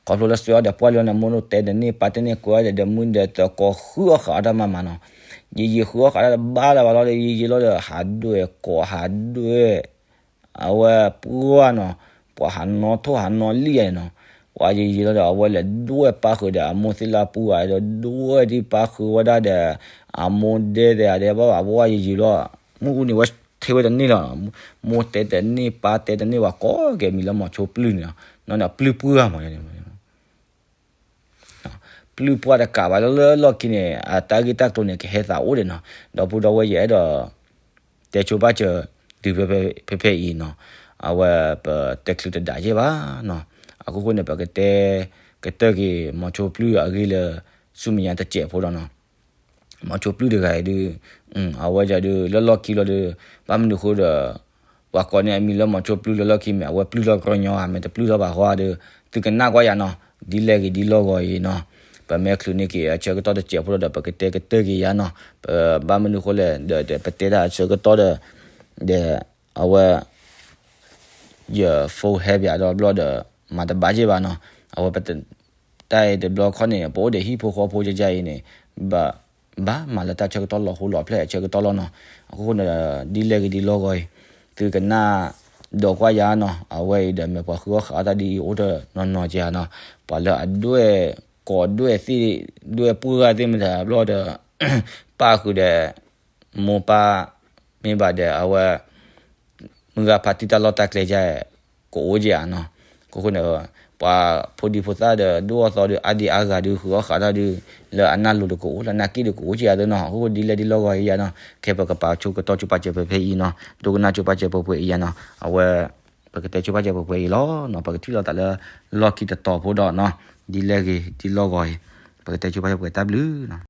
ခီဖျိလၢဆွဲအီၣ်ဒီးပှၢ်လီၤန့ၣ် မိၢ်တဲတန့ၢ် ပၢ်တဲန့ၢ်ကွဲးဒီး ဒီးမုၢ်ဒီးတကိးဃုအီၣ်ဃာ်အီၣ်တၢ်မၤမးနီၤ, ယံာ်ယံာ်ဃုအီၣ်ဃာ်တၢ်တဘၣ်လၢၤဘၣ်လီၤဒီး ယံာ်ယံာ်လီၤဒီး ဟးဒွဲၣ်ကိးဟးဒွဲၣ် အဝဲပှၢ်နီၤ, ပှၤဟးနီၣ်ထိၣ်ဟးနီၣ်လံၣ်ယၤန့ၣ်နီၤ, ပှၤယံာ်ယံာ်လီၤဒီး အဝဲလဲၤဒွဲၣ်ပၢ်ဃုာ်ဒီး အမိၢ်သ့ၣ်လၢပှၢ်ဒီး ဒွဲၣ်ဒံးပၢ်ဃုာ်ဝဲဒၣ်ဒီး အမိၢ်ဒဲသ့ၣ်ဧါဒီး ဘၣ်ဘၣ် ပှၢ်ယံာ်ယံာ်လီၤ, မုၢ်အူန့ၣ် ဝဲထဲဝဲတန့ၢ်လီၤ, မိၢ်တဲတန့ၢ် ပၢ်တဲတန့ၢ် ပှၤကိးက့ၤမံၤလၢမီၤဆိပျုၢ်န့ၣ်နီၤ, ပျုၢ်ပှၢ်မးန့ၣ် ပျုၢ်ပှၢ်တကးဘၣ်လၢလၢလီၢ်ခံန့ၣ် အတၢ်ဂ့ၢ်တၢ်ကျိၤန့ၣ် ကဟဲသးအိၣ်ဒံးနီၤ. ဒီပုၢ်ဒီဝဲၢ် ယအဲၣ်ဒိး တဲဆိပာ်စၢၤဒုးဖဲဖဲအံၤနီၤ. အဝဲပတဲချုးတဒးယဲၢ်ဘၣ်နီၤ. အခိၣ်ဃိန့ၣ် ပကတဲကတၢၢ်က့ၤ မီၤဆိပျုၢ်အဂ့ၢ်လၢ ဆူမဲာ်ညါတစဲးဖိဒီးနီၤ. မီၤဆိပျုၢ်တဂၤအံၤဒုး အဝဲဒၣ်ဒုး လၢလီၢ်ခံလီၤဒီး ဘၣ်မနုၤဃိဒီး ပှၤကိးန့ၢ်အမံၤလၢမီၤဆိပျုၢ်လၢလီၢ်ခံမ့ၢ် အဝဲပျုၢ်ထီၣ်ကညီဧါ မ့ၢ်တပျုၢ်ထီၣ်ဘၣ်ဃီဧါဒီး သုကနၣ်ကွၢ်ယၤနီၤ. ဒ်လဲၣ်ဂ့ၤဒ်လီၢ်ဂီၤအံၤနီၤ ပမ့ၢ်ချုးန့ၢ်က့ၤအဆၢကတီၢ်တစဲးဖိဒီး ပကတဲကတၢၢ်က့ၤယၤနီၤ. ပဘၣ်မနုၤဃိလဲၣ်ဒီး ပတဲတၢ်အဆၢကတီၢ်ဒီး ဒီးအဝဲ ယ phone ဟဲပၠးဒီးဘျီဒီး မၤတဘၣ်က့ၤဘၣ်နီၤ. အဝဲပ တၢ်အံၤတဘျီခီန့ၣ် ပအိၣ်ဒီးဟံၣ်ဖိဃီဖိယယအံၤန့ၣ် ဘၣ် ဘၣ်မၤလၢတၢ်ဆၢကတီၢ်လီၤဟိလီၤဖျဲၣ်အဆၢကတီၢ်လီၤနီၤ. အဃိန့ၣ် ဒ်လဲၣ်ဂ့ၤဒ်လီၢ်ဂီၤအံၤ သုကနၣ်ဒီးကွၢ်ယၤနီၤ. အဝဲအံၤဒီးမ့ၢ်ပှၤဃုအီၣ်ဃုအီတၢ်ဒ်အံၤအိၣ်တနီၤနီၤက့ၤဧါနီၤ. ပှၤလၢအဒွဲၣ်ကိးဒွဲၣ်သ့ၣ် ဒွဲၣ်ပှၢ်ဂၤသ့ၣ်မတၤဘျီဒီး ပၢ်ဃုာ်ဒီး မိၢ်ပၢ် မ့ၢ်ဘၣ်ဒီးအဝဲ မုၢ်ဂၤဖးတံၢ်တၢ်လီၢ်တၢ်ကျဲယါ ကအိၣ်က့ၤဧါနီၤ. အဃိန့ၣ် ပှၤဖိဒံဖိသၣ်ဒီး ဒိၣ်အသီဒီး အါဒံအါဂၤဒုး ဃုအီၣ်ဃုအီတၢ်ဒုး လၢအနၢ်လိၤဒီးကအိၣ် လၢအနၢ်က့ၣ်ဒီးကအိၣ်က့ၤဧါသ့နီၤ. အဃိဒ်လဲၣ်ဒ်လီၢ်ဂီၤအံၤယါနီၤ ခဲပကပာ်ဆိကတီၢ်ဆိပာ်စၢၤဖဲဖဲအံၤနီၤ. ဒိကနၣ်ဆိပာ်စၢၤပှဲၤပှဲၤအံၤယါနီၤ. အဝဲ ပကတဲဆိပာ်စၢၤပှဲၤပှဲၤအံၤလီၤနီၤ. ပကထံၣ်လိာ်သးလၢလီၢ်ခံတတီၤဖိဒီးနီၤ. ဒ်လဲၣ်ဂ့ၤဒ်လီၢ်ဂီၤအံၤ ပကတဲဆိပာ်စၢၤပှဲၤတၢ်ဘျုးနီၤ.